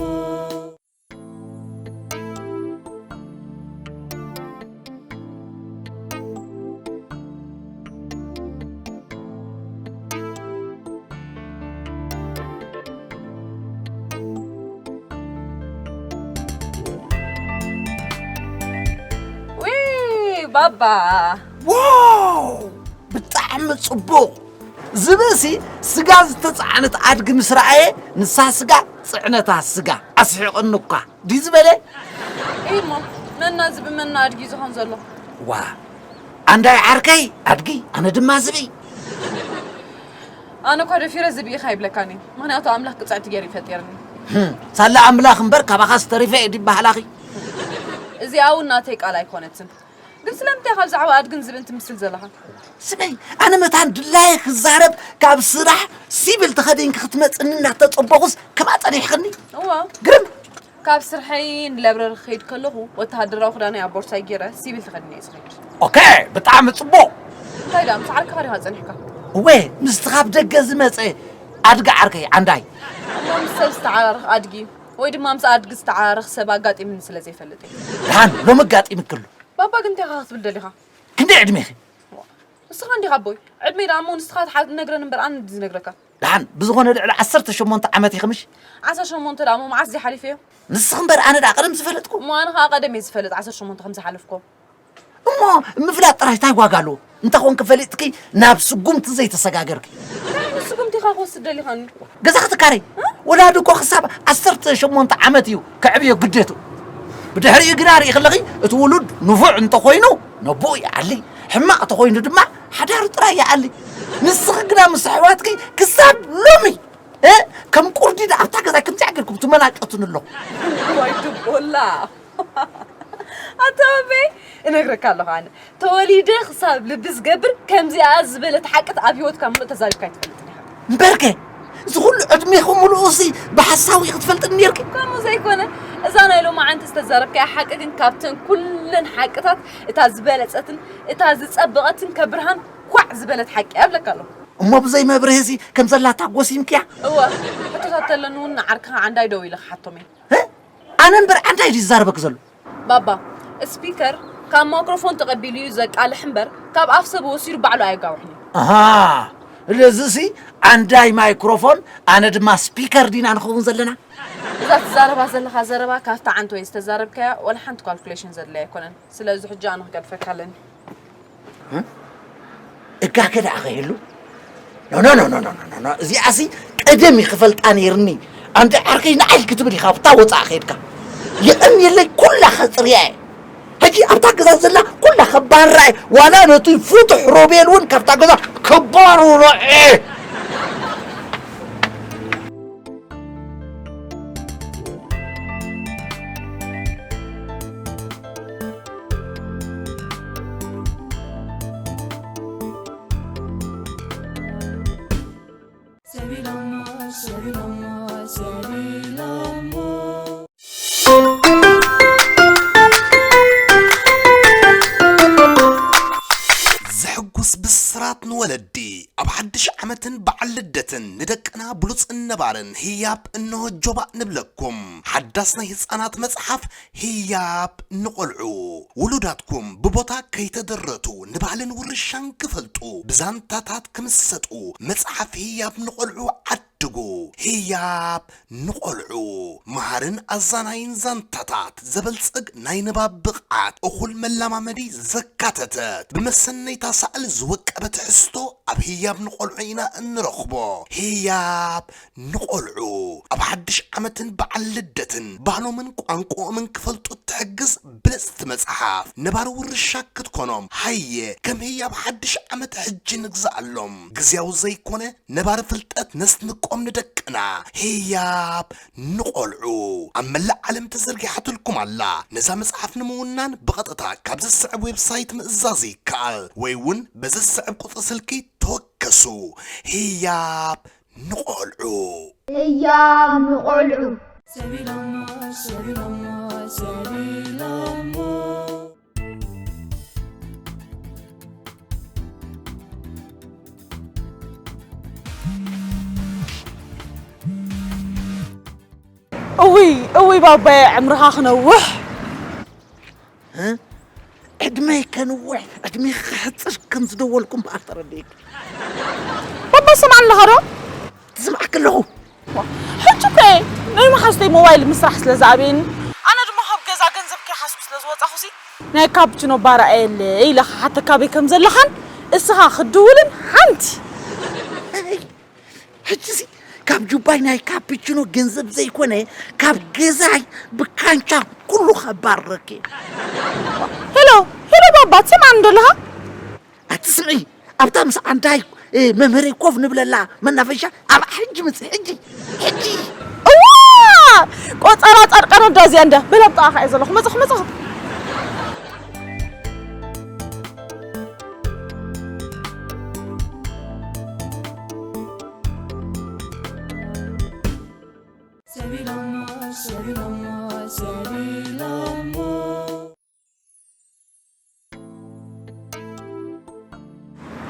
ውይ ባባ። ዋው! ብጣዕሚ ጽቡቕ። ዝበሲ ስጋ ዝተጻዕነት ኣድጊ ምስ ረኣየ፣ ንሳ ስጋ ጽዕነታ ስጋ ኣስሒቐኒ እኳ። ድዩ ዝበለ? እሞ መና እዚ ብመና ኣድጊ ዝኾን ዘሎ? ዋ፣ ኣንዳይ ዓርከይ ኣድጊ፣ ኣነ ድማ ዝብኢ። ኣነ እኳ ደፊረ ዝብኢ ኸይብለካኒ፣ ምኽንያቱ ኣምላኽ ቅጽዕቲ ገይሩ ይፈጢርኒ። ህም፣ ሳላ ኣምላኽ እምበር ካባኻስ ተሪፈ እየ ድበሃላኺ። እዚኣ እውን ናተይ ቃል ኣይኮነትን። ግን ስለምንታይ ካብ ዛዕባ ኣድግን ዝብን ትምስል ዘለኻ? ስመይ፣ ኣነ መታን ድላየ ክዛረብ ካብ ስራሕ ሲቪል ተኸዲንኪ ክትመጽኒ እናተጸበኹስ ከምኣ ጸኒሕኽኒ? እዋ። ግርም። ካብ ስርሐይ ንላይብረሪ ክኸይድ ከለኹ ወተሃደራዊ ክዳነይ ኣብ ቦርሳይ ገይረ ሲቪል ተኸዲነ እየ ዝኸይድ። ኦኬ፣ ብጣዕሚ ጽቡቕ። እንታይ ደኣ፣ ምስ ዓርክኻ ዲኻ ጸኒሕካ? እወ፣ ምስቲ ካብ ደገ ዝመጸ ኣድጊ ዓርከይ ዓንዳይ። እሞ ምስ ሰብ ዝተዓራረኽ ኣድጊ ወይ ድማ ምስ ኣድጊ ዝተዓራረኽ ሰብ ኣጋጢሙኒ ስለ ዘይፈልጥ እየ። ደሓን፣ ሎሚ ኣጋጢምኪ ኣሎ። ባባ ግን እንታይ ኢኻ ክትብል ደሊኻ? ክንደይ ዕድሜኺ? ንስኻ እንዲኻ ኣቦይ። ዕድመይ ደኣ እሞ ንስኻ ትሓ-፣ ትነግረኒ እምበር ኣነ እንዲ ዝነግረካ። ደሓን፣ ብዝኾነ ልዕሊ ዓሰርተ ሸሞንተ ዓመት ኢኺ ምሽ? ዓሰርተ ሸሞንተ ደኣ እሞ መዓስ ድዩ ሓሊፉዮ? ንስኺ እምበር ኣነ ደኣ ቀደም ዝፈለጥኩ። እሞ ኣነ ኸኣ ቀደም እየ ዝፈልጥ ዓሰርተ ሸሞንተ ከም ዝሓለፍኩ። እሞ ምፍላጥ ጥራይ እንታይ ዋጋ ኣለዎ? እንተኾንኪ ፈሊጥኪ ናብ ስጉምቲ ዘይተሰጋገርኪ። እንታይ ዓይነት ስጉምቲ ኢኻ ክወስድ ደሊኻኒ? ገዛ ክትካረይ። ወላዲ እኮ ክሳብ ዓሰርተ ሸሞንተ ዓመት እዩ ከዕብዮ ግዴቱ። ብድሕሪኡ ግና ርኢ ከለኺ እቲ ውሉድ ንፉዕ እንተኾይኑ ነቦኡ ይዓሊ፣ ሕማቕ ተኾይኑ ድማ ሓዳሩ ጥራይ ይዓሊ። ንስኺ ግና ምስ ኣሕዋትኪ ክሳብ ሎሚ፣ እ፣ ከም ቁርዲድ ኣብታ ገዛ ከምዚኣ ጌርኩም ትመናጨቱኒ ኣለኹ። ዋይ ድቦላ። ኣታ ኣበይ እነግረካ ኣለኹ ኣነ። ተወሊደ ክሳብ ልቢ ዝገብር ከምዚኣ ዝበለት ሓቅት ኣብ ህይወትካ ምሉእ ተዛሪብካ ኣይትፈልጥን ኢኻ። እምበርከ፣ እዚ ኩሉ ዕድሜኹ ምሉኡሲ ብሓሳዊ ክትፈልጥኒ ኔርኪ? ከምኡ ዘይኮነ፣ እዛ ናይ ሎማዓንቲ ዝተዛረብካያ ሓቂ ግን ካብተን ኩለን ሓቅታት እታ ዝበለጸትን እታ ዝጸበቐትን ከብርሃን ኳዕ ዝበለት ሓቂ እያ እብለካ ኣለኹ። እሞ ብዘይ መብርሂሲ ከም ዘላታ ጎሲምክያ? እወ፣ ሕቶታት ተለኒ እውን ንዓርክኻ ዓንዳይ ደው ኢለ ክሓቶም እየ። እ? ኣነ እምበር ዓንዳይ ድዩ ዝዛረበኪ ዘሎ? ባባ፣ ስፒከር ካብ ማይክሮፎን ተቐቢሉ እዩ ዘቃልሕ እምበር ካብ ኣፍ ሰብ ወሲዱ ባዕሉ ኣየጋውሕን እዩ። ኣሃ፣ ስለዚሲ ዓንዳይ ማይክሮፎን ኣነ ድማ ስፒከር ዲና ንኸውን ዘለና? እዛ ትዛረባ ዘለኻ ዘረባ ካብታ ዓንተወይ ዝተዛረብካያ ወላ ሓንቲ ካልኩሌሽን ዘድልያ ኣይኮነን። ስለዚ ሕጂ ኣነ ክገድፈካ ኣለኒ። እጋገ ደኣ ኸይህሉ? ኖ፣ ኖ፣ ኖ፣ ኖ፣ ኖ፣ ኖ፣ ኖ፣ ኖ። እዚኣሲ ቀደም እዩ ክፈልጣ ነይርኒ። ኣንተ ዓርከይ ንዓይ ክትብል ኢኻ ኣብታ ወጻእ ኸይድካ። የቐንየለይ፣ ኩላ ኸጽርያ እየ። ሕጂ ኣብታ ገዛ ዘላ ኩላ ከባርራ እየ። ዋላ ነቲ ፍቱሕ ሮቤል እውን ካብታ ገዛ ከባርሮ እየ። ዘሕጉስ ብስራት ንወለዲ። ኣብ ሓድሽ ዓመትን በዓል ልደትን ንደቅና ብሉጽን ነባርን ህያብ እንሆ ጆባእ ንብለኩም። ሓዳስ ናይ ህጻናት መጽሓፍ ህያብ ንቖልዑ። ውሉዳትኩም ብቦታ ከይተደረቱ ንባህልን ውርሻን ክፈልጡ፣ ብዛንታታት ክምሰጡ መጽሓፍ ህያብ ንቖልዑ ዓድጉ። ህያብ ንቖልዑ። መሃርን ኣዛናይን ዛንታታት፣ ዘበልጽግ ናይ ንባብ ብቕዓት፣ እኹል መለማመዲ ዘካተተት፣ ብመሰነይታ ሳዕል ዝወቀበ ትሕዝቶ ኣብ ህያብ ንቖልዑ ኢና እንረኽቦ። ህያብ ንቖልዑ ኣብ ሓድሽ ዓመትን በዓል ልደትን ባህሎምን ቋንቋኦምን ክፈልጡ እትሕግዝ ብልጽቲ መጽሓፍ። ነባሪ ውርሻ ክትኮኖም፣ ሃየ ከም ህያብ ሓድሽ ዓመት ሕጂ ንግዝኣሎም። ግዝያዊ ዘይኮነ ነባሪ ፍልጠት ነስንቆም ንደቅና። ህያብ ንቖልዑ ኣብ መላእ ዓለም ተዘርጊሓትልኩም ኣላ። ነዛ መጽሓፍ ንምውናን ብቐጥታ ካብ ዝስዕብ ዌብሳይት ምእዛዝ ይከኣል ወይ እውን በዚ ዝስዕብ ቁጽሪ ስልኪ ተወከሱ። ህያብ ንቖልዑ። ህያብ ንቖልዑ። እውይ፣ እውይ ባባየ፣ ዕምርኻ ክነውሕ። እ? ዕድመይ ከንውሕ፣ ዕድሜ ክሕጽር ከም ዝደወልኩ እምበኣር ተረዲእኪ። ባባ፣ ሰምዓኒ ኣለኻ ዶ? ትስምዓኪ ኣለኹ። ሕጂ እኮ እየ ናይ መሓዙተይ ሞባይል ምስራሕ ስለ ዝኣብየኒ፣ ኣነ ድማ ካብ ገዛ ገንዘብ ከይሓዝኩ ስለ ዝወጻኹሲ፣ ናይ ካፕችኖ ባራ እየለ ኢለ ክሓተካ ኣበይ ከም ዘለኻን እስኻ ክትድውልን ሓንቲ። ሕጂሲ ካብ ጁባይ ናይ ካፕችኖ ገንዘብ ዘይኮነ፣ ካብ ገዛይ ብካንቻ ኩሉ ከባርረኪ። ሄሎ፣ ሄሎ ባባ፣ ትሰምዓኒ ዶ ኣለኻ? ኣቲ ስምዒ፣ ኣብታ ምስ ዓንዳይ፣ እ፣ መምህረይ ኮፍ ንብለላ መናፈሻ፣ ኣብኣ ሕጂ ምጽእ፣ ሕጂ፣ ሕጂ። እዋ! ቆጸራ ጻድቃን ኣዳ እዚኣ እንዳ፣ በል ኣብጣ ኣኻ እየ ዘለኹ፣ መጽኹ፣ መጽኹ።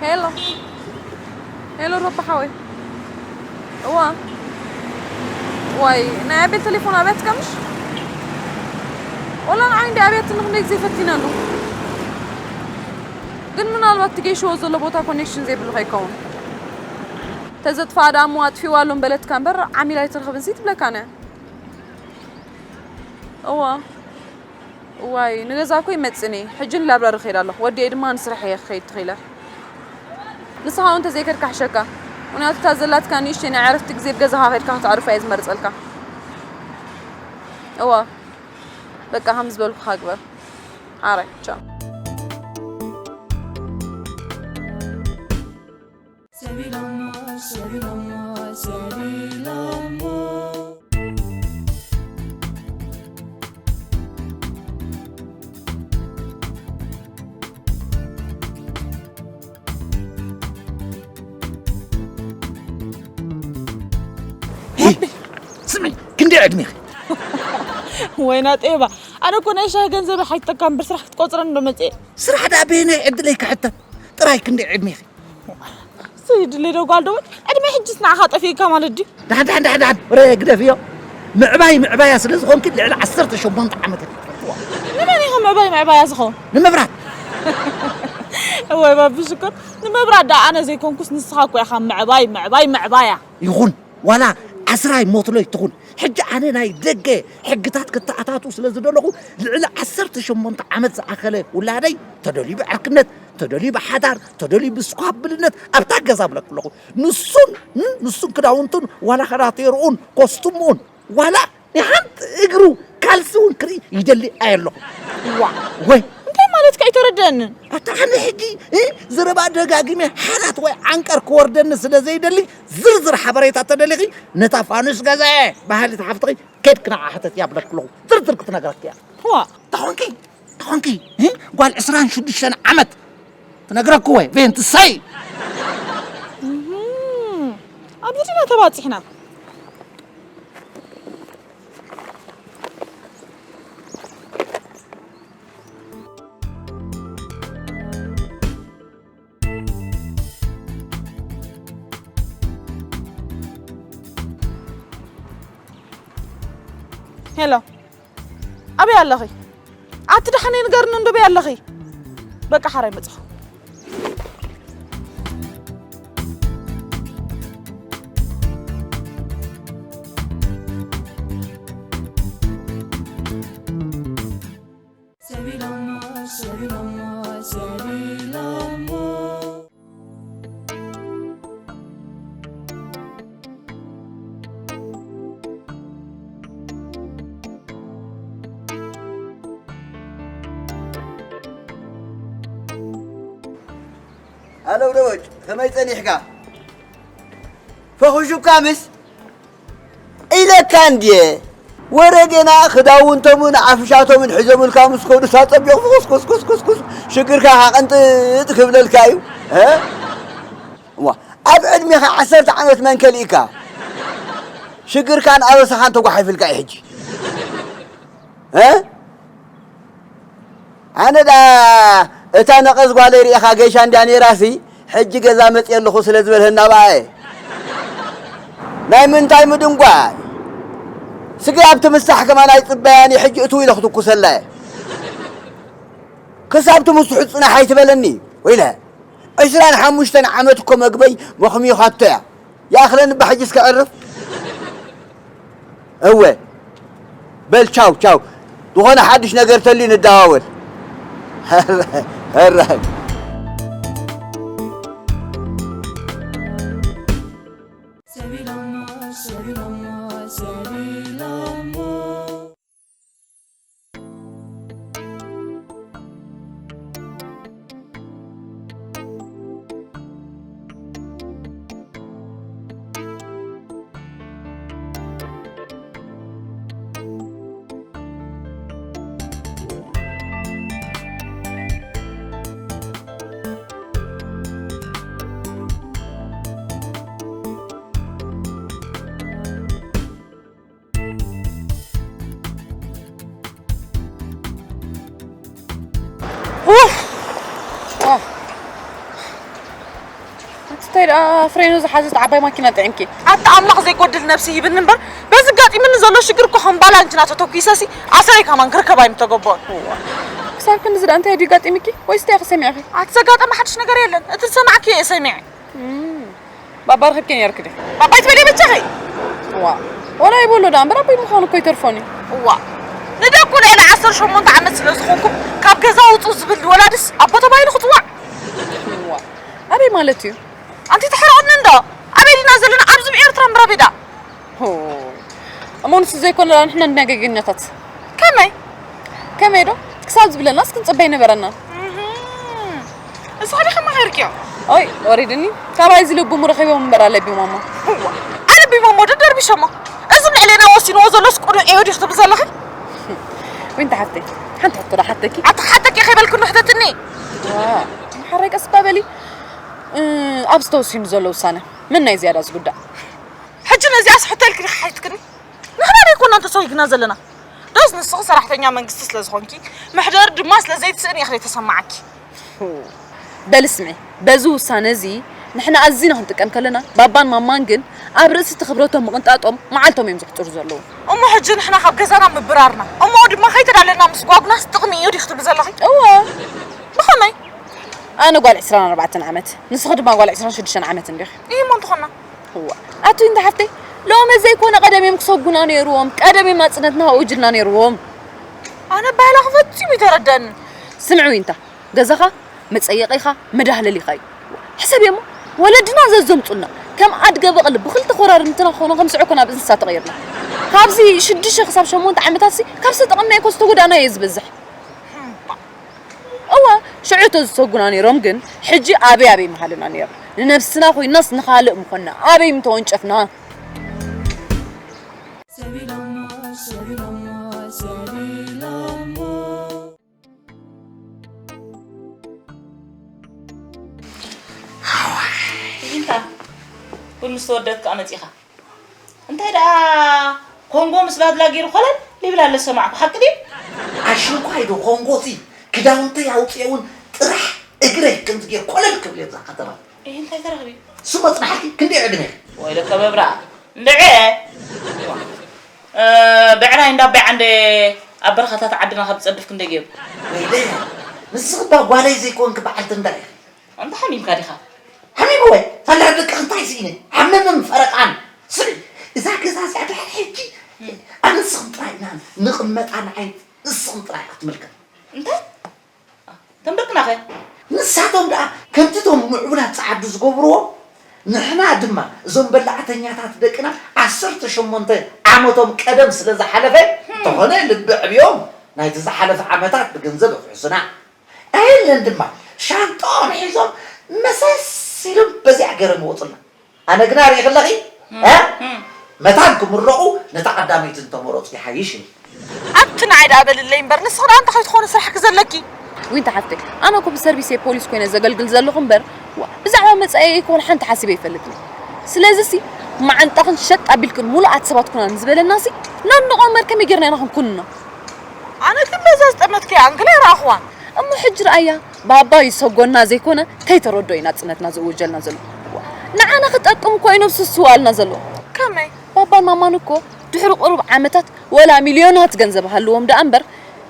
ሄሎ ሄሎ፣ ሮባ ሓወይ። እዋ፣ ዋይ፣ ናይ ኣቤል ቴሌፎን ኣብያትካ ምሽ? ወላ ንዓይ እንዲ ኣብያትኒ ክንደይ ግዜ ፈቲነሉ። ግን ምናልባት እቲ ገይሽዎ ዘሎ ቦታ ኮኔክሽን ዘይብሉ ከይከውን። ተዘጥፋ ደኣ እሞ ኣጥፊእዋ ኣሎ ምበለትካ እምበር ዓሚል ኣይትረኽብን ሲ ትብለካነ። እዋ። እዋይ፣ ንገዛ እኮ ይመጽእኒ። ሕጂ ንላብራሪ ክኸይድ ኣለኹ። ወዲኤ ድማ ንስራሕ እየ ክኸይድ ትኽኢለ። ንስኻ እውን እንተዘይከድካ ሕሸካ። ምኽንያቱ እታ ዘላትካ ንእሽተይ ናይ ዕረፍቲ ግዜ ብገዛኻ ከድካ ከተዕርፋ እየ ዝመርጸልካ። እዋ፣ በቃ ከም ዝበልኩኻ ግበር። ሓራይ፣ ቻው። ሰቢሎሞ፣ ሰቢሎሞ፣ ሰቢሎሞ። ስሚ፣ ክንደይ ዕድሜኺ? ወይና ጤባ፣ ኣነ እኮ ናይ ሻሂ ገንዘብ ሓይጠካ እምበር ስራሕ ክትቆጽረን ዶ መጽኤ? ስራሕ ደኣ በየናይ ዕድለይ ክሕተት? ጥራይ ክንደይ ዕድሜኺ? ዘይድለ ዶ ጓል ዶ? ዕድመ ሕጅስ ንዓኻ ጠፊእካ ማለት ድዩ? ዳሕዳሕ ዳሕዳሕ፣ ወረ ግደፍዮ። ምዕባይ ምዕባያ ስለ ዝኾንኪ ልዕሊ ዓሰርተ ሸሞንተ ዓመት እየ። ንመን ኢኻ ምዕባይ ምዕባያ ዝኸውን? ንምብራት። እዋይ ባቢ ሽኮር፣ ንምብራት ደኣ ኣነ ዘይኮንኩስ ንስኻ እኮ ኢኻ ምዕባይ ምዕባይ ምዕባያ። ይኹን፣ ዋላ ዓስራይ ሞትሎይ ትኹን። ሕጂ ኣነ ናይ ደገ ሕግታት ክተኣታቱ ስለ ዝደለኹ ልዕሊ ዓሰርተ ሸሞንተ ዓመት ዝኣኸለ ውላደይ ተደልዩ ብዕርክነት፣ ተደልዩ ብሓዳር፣ ተደልዩ ብስኳብልነት ኣብታ ገዛ ብለኩ ኣለኹ። ንሱን፣ ን-፣ ንሱን ክዳውንቱን ዋላ ከናቴርኡን ኮስቱምኡን ዋላ ንሓንቲ እግሩ ካልሲ እውን ክርኢ ይደሊ ኣየ ኣለኹ። ዋ፣ ወይ እንታይ ማለትካ ኣይተረደአንን። ኣታ ኣነ ሕጂ፣ እ፣ ዘረባ ደጋጊመ ሓላት ወይ ዓንቀር ክወርደኒ ስለ ዘይደሊ ዝርዝር ሓበሬታ ተደሊኺ ነታ ፋኑስ ገዛኤ በሃሊት ሓፍትኺ ኬድኪ ንዓ ሕተትያ ብለኪ ኣለኹ። ዝርዝር ክትነግረኪ እያ። ዋ። ተኾንኪ፣ ተኾንኪ፣ እ፣ ጓል ዕስራን ሽዱሽተን ዓመት ትነግረኪ ወይ ቬንትሳይ። እህም፣ ኣብዚ ዲና ተባጺሕና። ሄሎ፣ ኣበይ ኣለኺ? ኣቲ ደሓነይ ንገርኒ፣ እንዶ ኣበይ ኣለኺ? በቃ ሓራይ መጻኹ። ሰቢሎሞ፣ ሰቢሎሞ፣ ሰቢሎሞ። ኣለው ደወጭ፣ ከመይ ጸኒሕካ? ፈኹሹካ ምስ ኢለካ እንድየ። ወረ ጌና ክዳውንቶምን ዓፍሻቶምን ሒዞምልካ ምስ ከዱ ሳጸቢቑ ፍኹስኩስኩስኩስኩስ ሽግርካ ካቐንጥጥ ክብለልካ እዩ። እ? እዋ፣ ኣብ ዕድሜኻ ዓሰርተ ዓመት መን ከሊእካ? ሽግርካን ኣበሳኻን ተጓሒፍልካ እዩ ሕጂ። እ? ኣነ ዳ እታ ነቐዝ ጓለይ ርኢኻ ገይሻ እንድያ ነይራሲ፣ ሕጂ ገዛ መፅየ ኣለኹ ስለ ዝበልህና በኣየ። ናይ ምንታይ ምድንጓይ? ስጋብ ትምሳሕ ከማን ኣይፅበያን እየ፣ ሕጂ እትው ኢለ ክትኩሰላ እየ። ክሳብ ትምስሑ ፅናሕ ኣይትበለኒ፣ ወይለ። ዕስራን ሓሙሽተን ዓመት እኮ መግበይ መኽሚኻቶ እያ። ይኣኽለኒ እባ ሕጂ እስከ ዕርፍ። እወ። በል ቻው፣ ቻው። ዝኾነ ሓድሽ ነገር ተልዩ ንደዋወል። ሕራይ። ሰቢሎሞ፣ ሰቢሎሞ፣ ሰቢሎሞ። ኡፍ! ኡፍ! እንታይ ደኣ ፍሬኖ ዝሓዘት ዓባይ ማኪና ጥዒምኪ? ኣታ ኣምላኽ ዘይጎድል ነብሲ ሂብኒ እምበር፣ በዚ ኣጋጢምኒ ዘሎ ሽግር እኮ ከም ባላንቺና ተተኲሰሲ ኣስረይ ከማን ክርከብ ኣይምተገበኦን። እዋ፣ ክሳብ ክንድዚ ደኣ እንታይ ድዩ ኣጋጢምኪ? ወይስ እንታይ ኢኺ ሰሚዕኺ? ኣቲ ዘጋጠመ ሓድሽ ነገር የለን። እቲ ዝሰማዕክዮ እየ ሰሚዐ። እም፣ ባባ ረኺብኪ ነይርኪ ዲኺ? ባባ ኣይትበልየ በጃኺ። እዋ፣ ዋላ ይበሎ ደኣ እምበር ኣቦይ ምዃኑ እኮ ይተርፎን እዩ። እዋ፣ ንደቁ ልዕሊ ዓሰርተ ሸሞንተ ዓመት ስለ ዝኾንኩም ካብ ገዛ ውጹ ዝብል ወላድስ ኣቦ ተባሂሉ ክጽዋዕ? እዋ፣ ኣበይ ማለት እዩ? ኣንቲ ተሕርቕኒ እንዶ? ኣበይ ዲና ዘለና? ኣብዚ ብኤርትራ ምብራብ ኢዳ። ሆ፣ እሞ ንሱ ዘይኮነ ደኣ ንሕና እንድና ገገኛታት። ከመይ? ከመይ ዶ? ክሳብ ዝብለናስ ክንጽበይ ነበረና። እህ፣ ንስኺ ዲኺ መኺርክዮ? ኦይ፣ ወሪድኒ። ካባይ ዝልብሙ ረኺቦም እምበር ኣለቢሞሞ። እዋ፣ ኣለቢሞሞ ዶ ደርቢሾሞ? እዚ ልዕሌና ወሲንዎ ዘሎስ ቅኑዕ እዩ ዲኺ ትብሊ ዘለኺ? ዊንታ ሓፍተይ፣ ሓንቲ ሕቶ ዶ ሓተኪ? ኣቲ ሓተኪ ከይበልክኒ ሕተትኒ። ዋ፣ ሓራይ ቀስ እባ በሊ። እ፣ ኣብዚ ተወሲኑ ዘሎ ውሳነ መን ናይ ዝያዳ ዝጉዳእ? ሕጂ ነዚኣስ ሕቶ ኢልኪ ዲኺ ሓቲትክኒ? ንሕና ዶ ኣይኮናን ተሰጒግና ዘለና? ዶስ ንስኺ ሰራሕተኛ መንግስቲ ስለ ዝኾንኪ፣ መሕደሪ ድማ ስለ ዘይትስእኒ ኢኺ ዘይተሰማዓኪ። በሊ ስምዒ፣ በዚ ውሳነ እዚ ንሕና ኣዚና ክንጥቀም ከለና፣ ባባን ማማን ግን ኣብ ርእሲ እቲ ክብረቶም ምቕንጣጦም መዓልቶም እዮም ዘሕጽሩ ዘለዉ። እሞ ሕጂ ንሕና ካብ ገዛና ምብራርና፣ እሞ ድማ ከይተዳለና ምስጓጉናስ ጥቕሚ እዩ ዲኺ ትብሊ ዘለኺ? እወ። ብኸመይ? ኣነ ጓል ዕስራን ኣርባዕተን ዓመት፣ ንስኺ ድማ ጓል ዕስራን ሽዱሽተን ዓመት እንዲኺ። እሞ እንተኾና? እዋ፣ ኣቲ ዊንታ ሓፍተይ፣ ሎሚ ዘይኮነ ቀደም እዮም ክሰጉና ነይርዎም፣ ቀደም እዮም ናጽነትና ክእውጅልና ነይርዎም። ኣነ ኣበሃህላኺ ፈጺሙ ኣይተረድኣንን። ስምዒ ዊንታ፣ ገዛኻ መጸየቒኻ መዳህለሊኻ እዩ። ሕሰብዮ እሞ፣ ወለድና ዘዘምጹልና፣ ከም ኣድገ በቕሊ ብኽልተ ኮራርምትና ክኾኑ ከም ስዑ ኮና ኣብ እንስሳ ተቐይርና። ካብዚ ሽዱሽተ ክሳብ ሸሞንተ ዓመታትሲ፣ ካብ ዝተጠቐምናዮ እኮ ዝተጎዳእናዮ እዩ ዝበዝሕ። እዋ፣ ሽዑ ተዝሰጉና ነይሮም ግን፣ ሕጂ ኣበይ ኣበይ ምሃልና ነይሩ። ንነብስና ኮይናስ ንኻልእ ምኾንና፣ ኣበይ ምተወንጨፍና። እንታይ? ቡን ምስ ተወደት ከኣ መጺኻ? እንታይ ደኣ ኮንጎ ምስ ባድላ ገይሩ ኮለል ይብል ኣሎ ዝሰማዕኩ፣ ሓቂ ድዩ? ኣሽንኳይ ዶ ኮንጎ ሲ ክዳውንተይ ኣውፅኤ እውን ጥራሕ እግረይ ከምዚ ገይሩ ኮለል ክብል እየ እዛ ከተማ። እህ፣ እንታይ ተረኽቢ? ስሞ ፅናሕኪ ክንደይ ዕድመ? ወይለከ መብርኣ፣ እንድዒ፣ እ፣ ብዕራይ እንዳባይ ዓንደ ኣብ በረኻታት ዓድና ካብ ዝፀድፍ ክንደይ ገይሩ? ወይለ፣ ንስኺ እባ ጓለይ ዘይኮንኪ በዓልቲ እንዳ ኢኺ። ኣንታ ሓሚምካ ዲኻ? ሓሚመ ወይ? ሳላ ደቅኺ እንታይ ስኢነ? ሓመመን ፈረቓን። ስሚ፣ እዛ ገዛ እዚኣ ድሕሪ ሕጂ ኣነ ንስኽን ጥራይ ኢና ንቕመጣ፣ ንዓይ ንስኽን ጥራይ እያ ክትምልከት። እንታይ? እቶም ደቅና ኸ? ንሳቶም ደኣ ከምቲ እቶም ምዕቡላት ጸዓዱ ዝገብርዎ፣ ንሕና ድማ እዞም በላዕተኛታት ደቅና ዓሰርተ ሸሞንተ ዓመቶም ቀደም ስለ ዝሓለፈ፣ እንተኾነ ልቢ ዕብዮም ናይቲ ዝሓለፈ ዓመታት ብገንዘብ ይኽሕሱና። ኣየለን ድማ ሻንጣኦም ሒዞም መሰስ ኢሎም በዚኣ ገረን ይወፁልና። ኣነ ግና ሪኢኺ ኣለኺ? እ? መታን ክምረቑ ነታ ቀዳመይቲ እንተመረፁ ይሓይሽ ኢሉ። ኣብቲ ንዓይ ደኣ በልለይ እምበር፣ ንስኺ ደኣ እንታይ ከይትኾኒ ስራሕኪ ዘለኪ? ዊንታ ሓፍተይ፣ ኣነ እኮ ብሰርቪሰይ ፖሊስ ኮይነ ዘገልግል ዘለኹ እምበር፣ ዋ፣ ብዛዕባ መጻኢየይ እኮ ሓንቲ ሓሲበ ኣይፈልጥን። ስለዚሲ፣ መዓንጣኽን ሸጥ ኣቢልክን ምሉኣት ሰባት ኩና ንዝበለናሲ፣ ነድንቖ እምበር ከመይ ጌርና ኢና ክንኩንኖ? ኣነ ግን በዛ ዝጠመትክያ ኣንግል ኣይረኣኽዋን። እሞ ሕጂ ረኣያ፣ ባባ ይሰጎና ዘይኮነ፣ ከይተረድኦ እዩ ናጽነትና ዝእውጀልና ዘሎ። ንዓና ክጠቅም እኮ እዩ ነብሱ ዝስውኣልና ዘሎ። ከመይ? ባባን ማማን እኮ ድሕሪ ቁሩብ ዓመታት ወላ ሚልዮናት ገንዘብ ሃልዎም ደኣ እምበር፣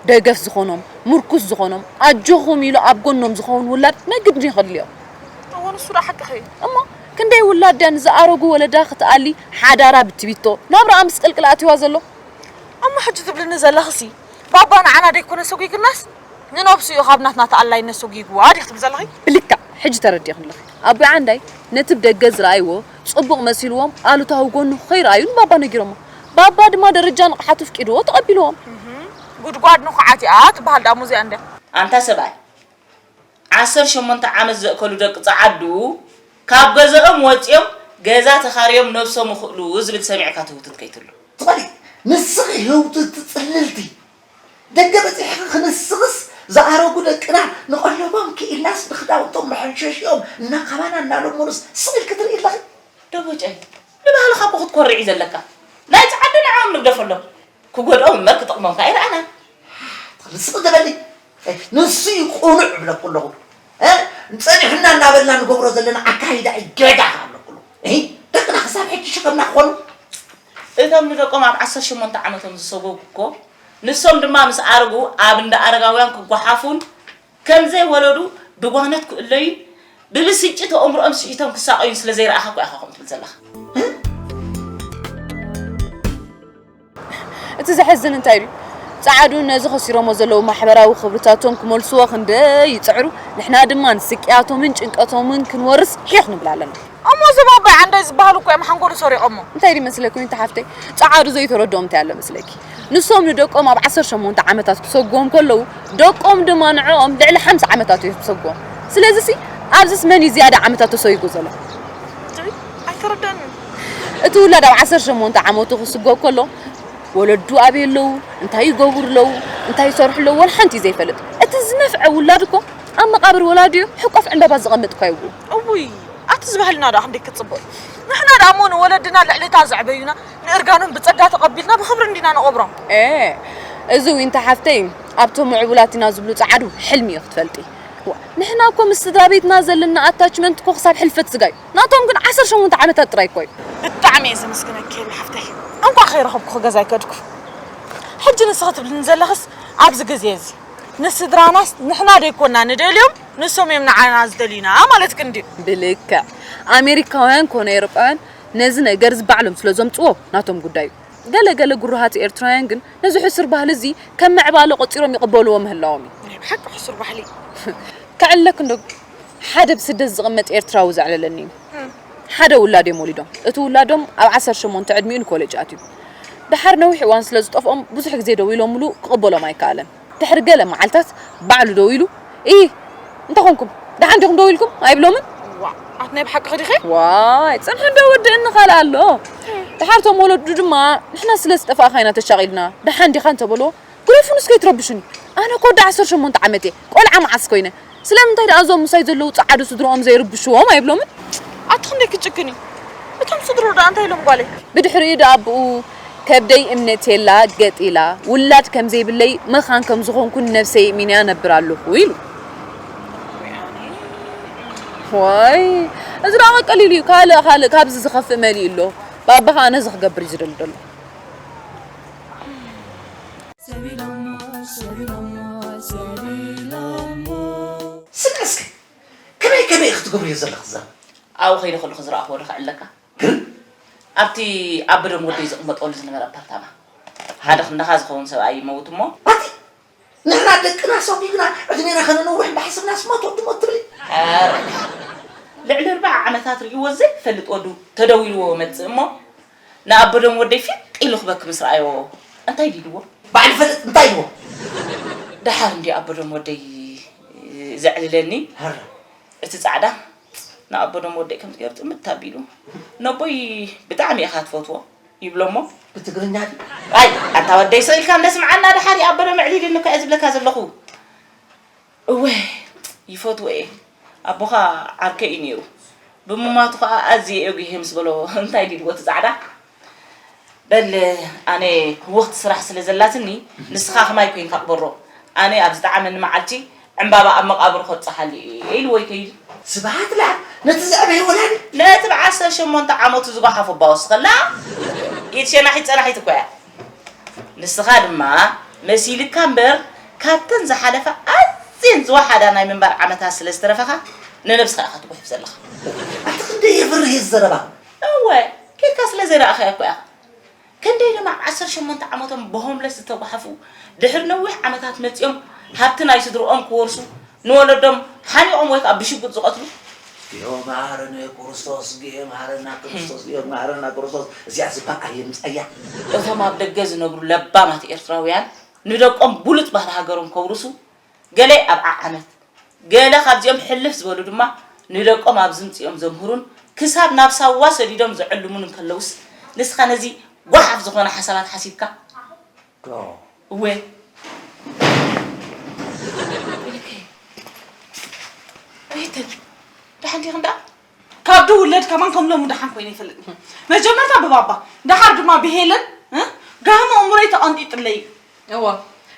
ደገፍ ዝኾኖም፣ ምርኩስ ዝኾኖም፣ ኣጆኹም ኢሉ ኣብ ጎኖም ዝኸውን ውላድ ናይ ግድን እዩ ከድልዮም። እወ፣ ንሱ ደኣ ሓቅኺ እዩ። እሞ ክንደይ ውላድ ድያ ንዝኣረጉ ወለዳ ክትኣሊ ሓዳራ ብትቢቶ ናብራኣ ምስቅልቅል ኣትይዋ ዘሎ? እሞ ሕጂ ትብልኒ ዘለኽሲ፣ ባባ ንዓና ደይኮነ ሰጒጉናስ፣ ንነብሱ እዩ ካብ ናትና ተኣላይነት ሰጒጉዋ ዲኺ ትብሊ ዘለኺ? ብልክዕ፣ ሕጂ ተረዲእኽኒ ኣለኺ። ኣቦይ ዓንዳይ ነቲ ብደገ ዝረኣይዎ ጽቡቕ መሲልዎም፣ ኣሉታዊ ጎኑ ከይረኣዩ ንባባ ነጊሮሞ። ባባ ድማ ደረጃ ንቕሓቱ ኣፍቂድዎ ተቐቢልዎም። እህ፣ ጉድጓድ ንኹዓት እያ ትበሃል ደኣ ሙዚያ እንድያ። ኣንታ ሰብኣይ፣ ዓሰርተ ሸሞንተ ዓመት ዘእከሉ ደቂ ጸዓዱ ካብ ገዛኦም ወጺኦም ገዛ ተኻርዮም ነብሶም ይኽእሉ ዝብል ሰሚዕካ ትህውትት ከይትህሉ። ትኾኒ፣ ንስኺ ህውትቲ ጽልልቲ። ደገ በጺሕኺ ክንስኽስ ዝኣረጉ ደቅና ንቐለቦም ክኢልናስ ንኽዳውንቶም መሐንሸሺኦም እናኻባና እናለመኑስ ስቕ ኢልኪ ትርኢ ኣለኺ? ደቦጨይ፣ ንባህልኻ እኮ ክትኮርዒ ዘለካ። ናይ ጸዓዱ ንዕኦም ንግደፈሎም። ክጎድኦም እምበር ክጠቕሞም ከኣ ኣይረኣናን። ንስኺ ትበሊ፣ ንሱ እዩ ቅኑዕ እብለኩ ኣለኹ። እ? ጸኒሑና እናበልና ንገብሮ ዘለና ኣካይዳ እዩ ጌጋ ካብ ኣለኩሉ። እሂ፣ ደቅና ክሳብ ሕጂ ሸከምና ክኾኑ። እቶም ንደቆም ኣብ ዓሰርተ ሸሞንተ ዓመቶም ዝሰጎጉ እኮ፣ ንሶም ድማ ምስ ኣረጉ ኣብ እንዳ ኣረጋውያን ክጓሓፉን ከም ዘይወለዱ ብጓነት ክእለዩን ብብስጭት ኣእምሮኦም ስሒቶም ክሳቐዩን ስለ ዘይረኣኻ እኮ ኢኻ ከምኡ ትብል ዘለኻ። እቲ ዘሕዝን እንታይ ድዩ? ጸዓዱ ነዚ ከሲሮሞ ዘለዉ ማሕበራዊ ክብርታቶም ክመልስዎ ክንደይ ይጽዕሩ፣ ንሕና ድማ ንስቅያቶምን ጭንቀቶምን ክንወርስ ሒኽ ንብል ኣለና። እሞ እዞም ኣቦይ ዓንዳይ ዝበሃሉ እኮ እዮም ሓንጎሉ ሰሪቖሞ። እንታይ ድዩ መስለኪ ዊንታ ሓፍተይ? ጸዓዱ ዘይተረድኦም እንታይ ኣሎ መስለኪ? ንሶም ንደቆም ኣብ ዓሰርተ ሸሞንተ ዓመታት ክሰጉዎም ከለዉ፣ ደቆም ድማ ንዕኦም ልዕሊ ሓምሳ ዓመታት እዮም ክሰጉዎም። ስለዚሲ ኣብዚስ መን እዩ ዝያዳ ዓመታት ተሰይጉ ዘሎ? ኣይተረዳንን። እቲ ውላድ ኣብ ዓሰርተ ሸሞንተ ዓመቱ ክስጎ ከሎ ወለዱ ኣበይ ኣለዉ፣ እንታይ ይገብሩ ኣለዉ፣ እንታይ ይሰርሑ ኣለዉ ወላ ሓንቲ እዩ ዘይፈልጥ። እቲ ዝነፍዐ ውላድ እኮ ኣብ መቓብር ወላዲኡ ሕቆፍ ዕምበባ ዝቐምጥ እኳ ይብሉ። እውይ ኣቲ ዝበሃልና ደኣ ክንደይ ክጽብቕ። ንሕና ደኣ እሞ ንወለድና ልዕሊ እታ ዘዕበዩና ንእርጋኖም ብጸጋ ተቐቢልና ብኽብሪ እንዲና ንቐብሮም። ኤ እዚ ዊንታ ሓፍተይ ኣብቶም ምዕቡላት ኢና ዝብሉ ጸዓዱ ሕልሚ እዩ ክትፈልጢ። ዋ፣ ንሕና እኮ ምስ ስድራ ቤትና ዘለና ኣታችመንት እኮ ክሳብ ሕልፈት ስጋ እዩ። ናቶም ግን ዓሰርተ ሸሞንተ ዓመታት ጥራይ እኮ እዩ። ብጣዕሚ እየ ዘመስግነኪ የላ ሓፍተይ። እንኳዕ ከይረኸብኩኺ ገዛይ ከድኩ። ሕጂ ንስኺ ትብልኒ ዘለኽስ ኣብዚ ግዜ እዚ ንስድራናስ ንሕና ዶ ኣይኮና ንደልዮም ንሶም እዮም ንዓና ዝደልዩና ማለትኪ እንድዩ። ብልክዕ ኣሜሪካውያን ኮነ ኤውሮጳውያን ነዚ ነገር እዚ ባዕሎም ስለ ዘምጽዎ ናቶም ጉዳይ እዩ። ገለ ገለ ግሩሃት ኤርትራውያን ግን ነዚ ሕሱር ባህሊ እዚ ከም ምዕባለ ቆጺሮም ይቕበልዎ ምህላዎም እዩ። ናይ ብሓቂ ሕሱር ባህሊ። ከዕልለኪ እንዶ ሓደ ብስደት ዝቕመጥ ኤርትራዊ ዘዕለለኒ እዩ። ሓደ ውላድ እዮም ወሊዶም። እቲ ውላዶም ኣብ ዓሰርተ ሸሞንተ ዕድሚኡ ንኮሌጅ ኣትዩ። ደሓር ነዊሕ እዋን ስለ ዝጠፍኦም ብዙሕ ግዜ ደዊሎምሉ ክቕበሎም ኣይከኣለን። ድሕሪ ገለ መዓልታት ባዕሉ ደዊሉ፣ "ኢሂ፣ እንታይ ኾንኩም? ደሓን ዲኹም ደዊልኩም?" ኣይብሎምን? ዋእ፣ ኣቲ ናይ ብሓቅኺ ዲኺ? ዋይ፣ ጽንሑ እንዶ ወድእኒ ካልእ ኣሎ። ደሓር እቶም ወለዱ ድማ፣ "ንሕና ስለ ዝጠፋእኻ ኢና ተሻቒልና፣ ደሓን ዲኻ?" እንተበልዎ፣ ግደፉኒ እስከ ኣይትረብሹኒ። ኣነ እኮ ወዲ ዓሰርተ ሸሞንተ ዓመት እየ። ቆልዓ መዓስ ኮይነ? ስለምንታይ ደኣ እዞም ምሳይ ዘለዉ ጸዓዱ ስድርኦም ዘይርብሽዎም ኣይብሎምን? ኣቲ ክንደይ ክጭክን እዩ። እቶም ስድርኡ ደኣ እንታይ ኢሎም ጓለይ? ብድሕሪኡ ደኣ ኣቦኡ ከብደይ እምነት የላ ገጥ ኢላ፣ ውላድ ከም ዘይብለይ መኻን ከም ዝኾንኩ ንነብሰይ እሚነያ ነብር ኣለኹ ኢሉ። ዋይ እዚ ደኣ ቀሊል እዩ። ካልእ ካልእ ካብዚ ዝኸፍእ መሊኡ ኣሎ። ባባኻ ኣነ እዚ ክገብር እዩ ዝደሊ ዘሎ። ስምዒ እስከ ከመይ ከመይ ኢኺ ትገብርዮ ዘለኺ እዛ? ኣብኡ ከይደ ከለኹ ዝረኣኽዎ ዶ ክዕለካ? ግን ኣብቲ ኣበዶም ወደይ ዝቕመጠሉ ዝነበረ ኣፓርታማ ሓደ ክንዳኻ ዝኸውን ሰብኣይ ይመውት እሞ ኣቲ ንሕና ደቅና ሰጒግና ዕድሜና ከነነውሕ እንዳሓሰብናስ ሞት ወዲ ሞት ትብሊ? ኧረ ልዕሊ ኣርብዓ ዓመታት ርእይዎ ዘይፈልጥ ወዱ ተደዊልዎ መጽእ እሞ ንኣበዶም ወደይ ፊጥ ኢሉ ክበኪ ምስ ረኣዮ እንታይ ዲልዎ? ባዕሉ ይፈልጥ እንታይ ኢልዎ? ደሓር እንድዩ ኣበዶም ወደይ ዘዕልለኒ። እቲ ጻዕዳ ንኣቦዶም ወደይ ከምዚ ገይሩ ጥምት ኣቢሉ ነቦይ ብጣዕሚ ኢኻ ትፈትዎ ይብሎ እሞ ብትግርኛ ድዩ? ኣይ ኣንታ ወደይ ስቕ ኢልካ እንደ ስምዓና ደሓር ኣቦዶም ኣዕሊሉኒ እኮ እየ ዝብለካ ዘለኹ። እወ ይፈትዎ እየ ኣቦኻ ዓርከይ እዩ ነይሩ ብምማቱ ኸዓ ኣዝየ እየ ጉህየ ምስ በሎ እንታይ ድዩ ድዎ እቲ ጻዕዳ በል ኣነ ህውኽቲ ስራሕ ስለ ዘላትኒ ንስኻ ከማይ ኮይንካ ቅበሮ ኣነ ኣብ ዝጠዓመኒ መዓልቲ ዕምባባ ኣብ መቓብሩ ከብጽሓሉ እየ ኢልዎ ይከይድ። ስብሃት ለኣብ ነቲ ዘዕበየ ወላዲ። ነቲ ብ ዓሰርተ ሸሞንተ ዓመቱ ዝጓሓፎ ኣባ ወስኸላ ኢድ ሸናሒት ጸናሒት እኮ እያ። ንስኻ ድማ መሲልካ እምበር ካብተን ዝሓለፋ ኣዝየን ዝወሓዳ ናይ ምንባር ዓመታት ስለ ዝተረፋኻ ንነብስኻ ኢኻ ትጉሕፍ ዘለኻ። ኣቲ ክንደይ የፍርህ እዩ እዚ ዘረባ። እወ ኬድካ ስለ ዘይረኣኻያ እኮ ኢኻ። ክንደይ ደማ ዓሰርተ ሸሞንተ ዓመቶም ብሆምለስ ዝተጓሓፉ ድሕሪ ነዊሕ ዓመታት መጺኦም ሃብቲ ናይ ስድርኦም ክወርሱ ንወለዶም ሓኒቖም ወይ ከዓ ብሽጉጥ ዝቐትሉ። ጊዮ መሃረነ ክርስቶስ ጊዮ መሃረና ክርስቶስ ጊዮ መሃረና ክርስቶስ እዚኣ ዝበቃ የምፀያ። እቶም ኣብ ደገ ዝነብሩ ለባማት ኤርትራውያን ንደቆም ብሉፅ ባህሊ ሃገሮም ከውርሱ ገለ ኣብ ዓዓመት ገለ ካብዚኦም ሕልፍ ዝበሉ ድማ ንደቆም ኣብ ዝምፅኦም ዘምህሩን ክሳብ ናብ ሳዋ ሰዲዶም ዘዕልሙን እንከለውስ ንስኻ ነዚ ጓሓፍ ዝኾነ ሓሳባት ሓሲብካ ዶ እወ ቤተን ደሓን ዲኽን ደኣ ካብ ድውለድ ከማን ከም ሎሚ ደሓን ኮይነ ይፈልጥ መጀመርታ ብባባ ደሓር ድማ ብሄለን ጋህሚ እምሮይ ተቐንጢጥለይ እዩ እወ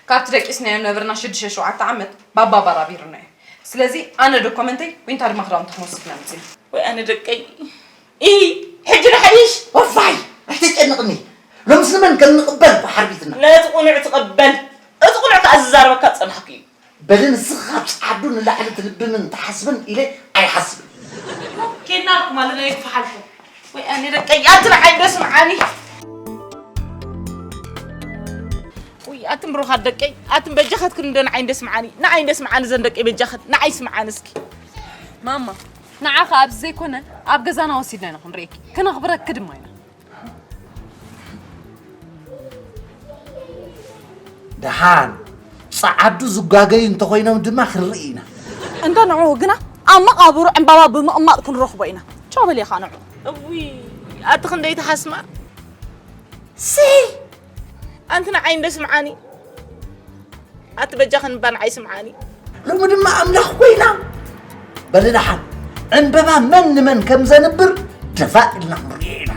ካብቲ ደቂስናዮ ነበርና ሽዱሽተ ሸውዓተ ዓመት ባባ ኣባራቢሩና እዩ ስለዚ ኣነ ዶኮመንተይ ዊንታ ድማ ክዳውንቲ ክወስድ ኢና መፂና። ወይ ኣነ ደቀይ። ኢ ሕጂ ንሓይሽ። ወፋይ ኣይተጨንቕኒ። ሎምስ ንመን ከም ንቕበል እኮ ሓርቢትና። ነቲ ቁኑዕ ትቐበል። እቲ ቁኑዕ ከኣ ዝዛረበካ ዝጸናሕኩ እዩ። በሊ ንስኺ ካብ ጸዓዱ ንላዕሊ ትልብምን ትሓስብን ኢለ ኣይሓስብን። ኬድናልኩም ኣለና ይግፍሓልኩም። ወይ ኣነ ደቀይ ኣቲ ንዓይ እንዶ ስምዓኒ። ወይ ኣትም ብሩኻት ደቀይ ኣትም በጃኻትክን እንዶ ንዓይ እንዶ ስምዓኒ ንዓይ እንዶ ስምዓኒ ዘን ደቀይ በጃኽን ንዓይ ስምዓኒ እስኪ። ማማ ንዓኻ ኣብዚ ዘይኮነ ኣብ ገዛና ወሲድና ኢና ክንርእየኪ ክነኽብረኪ ድማ ኢና። ደሓን ጸዓዱ ዝጓገዩ እንተኾይኖም ድማ ክንርኢ ኢና። እንተ ንዕኡ ግና ኣብ መቓብሩ ዕምባባ ብምቕማጥ ክንረኽቦ ኢና። ቻው በልኻ ንዑ። እውይ ኣቲ ክንደይ ትሓስማ። ሲ ኣንቲ ንዓይ እንደ ስምዓኒ ኣቲ በጃኽን እባ ንዓይ ስምዓኒ። ሎሚ ድማ ኣምላኽ ኮይና። በሊ ደሓን ዕምበባ መን ንመን ከም ዘንብር ደፋእ ኢልና ክንርእዮ ኢና።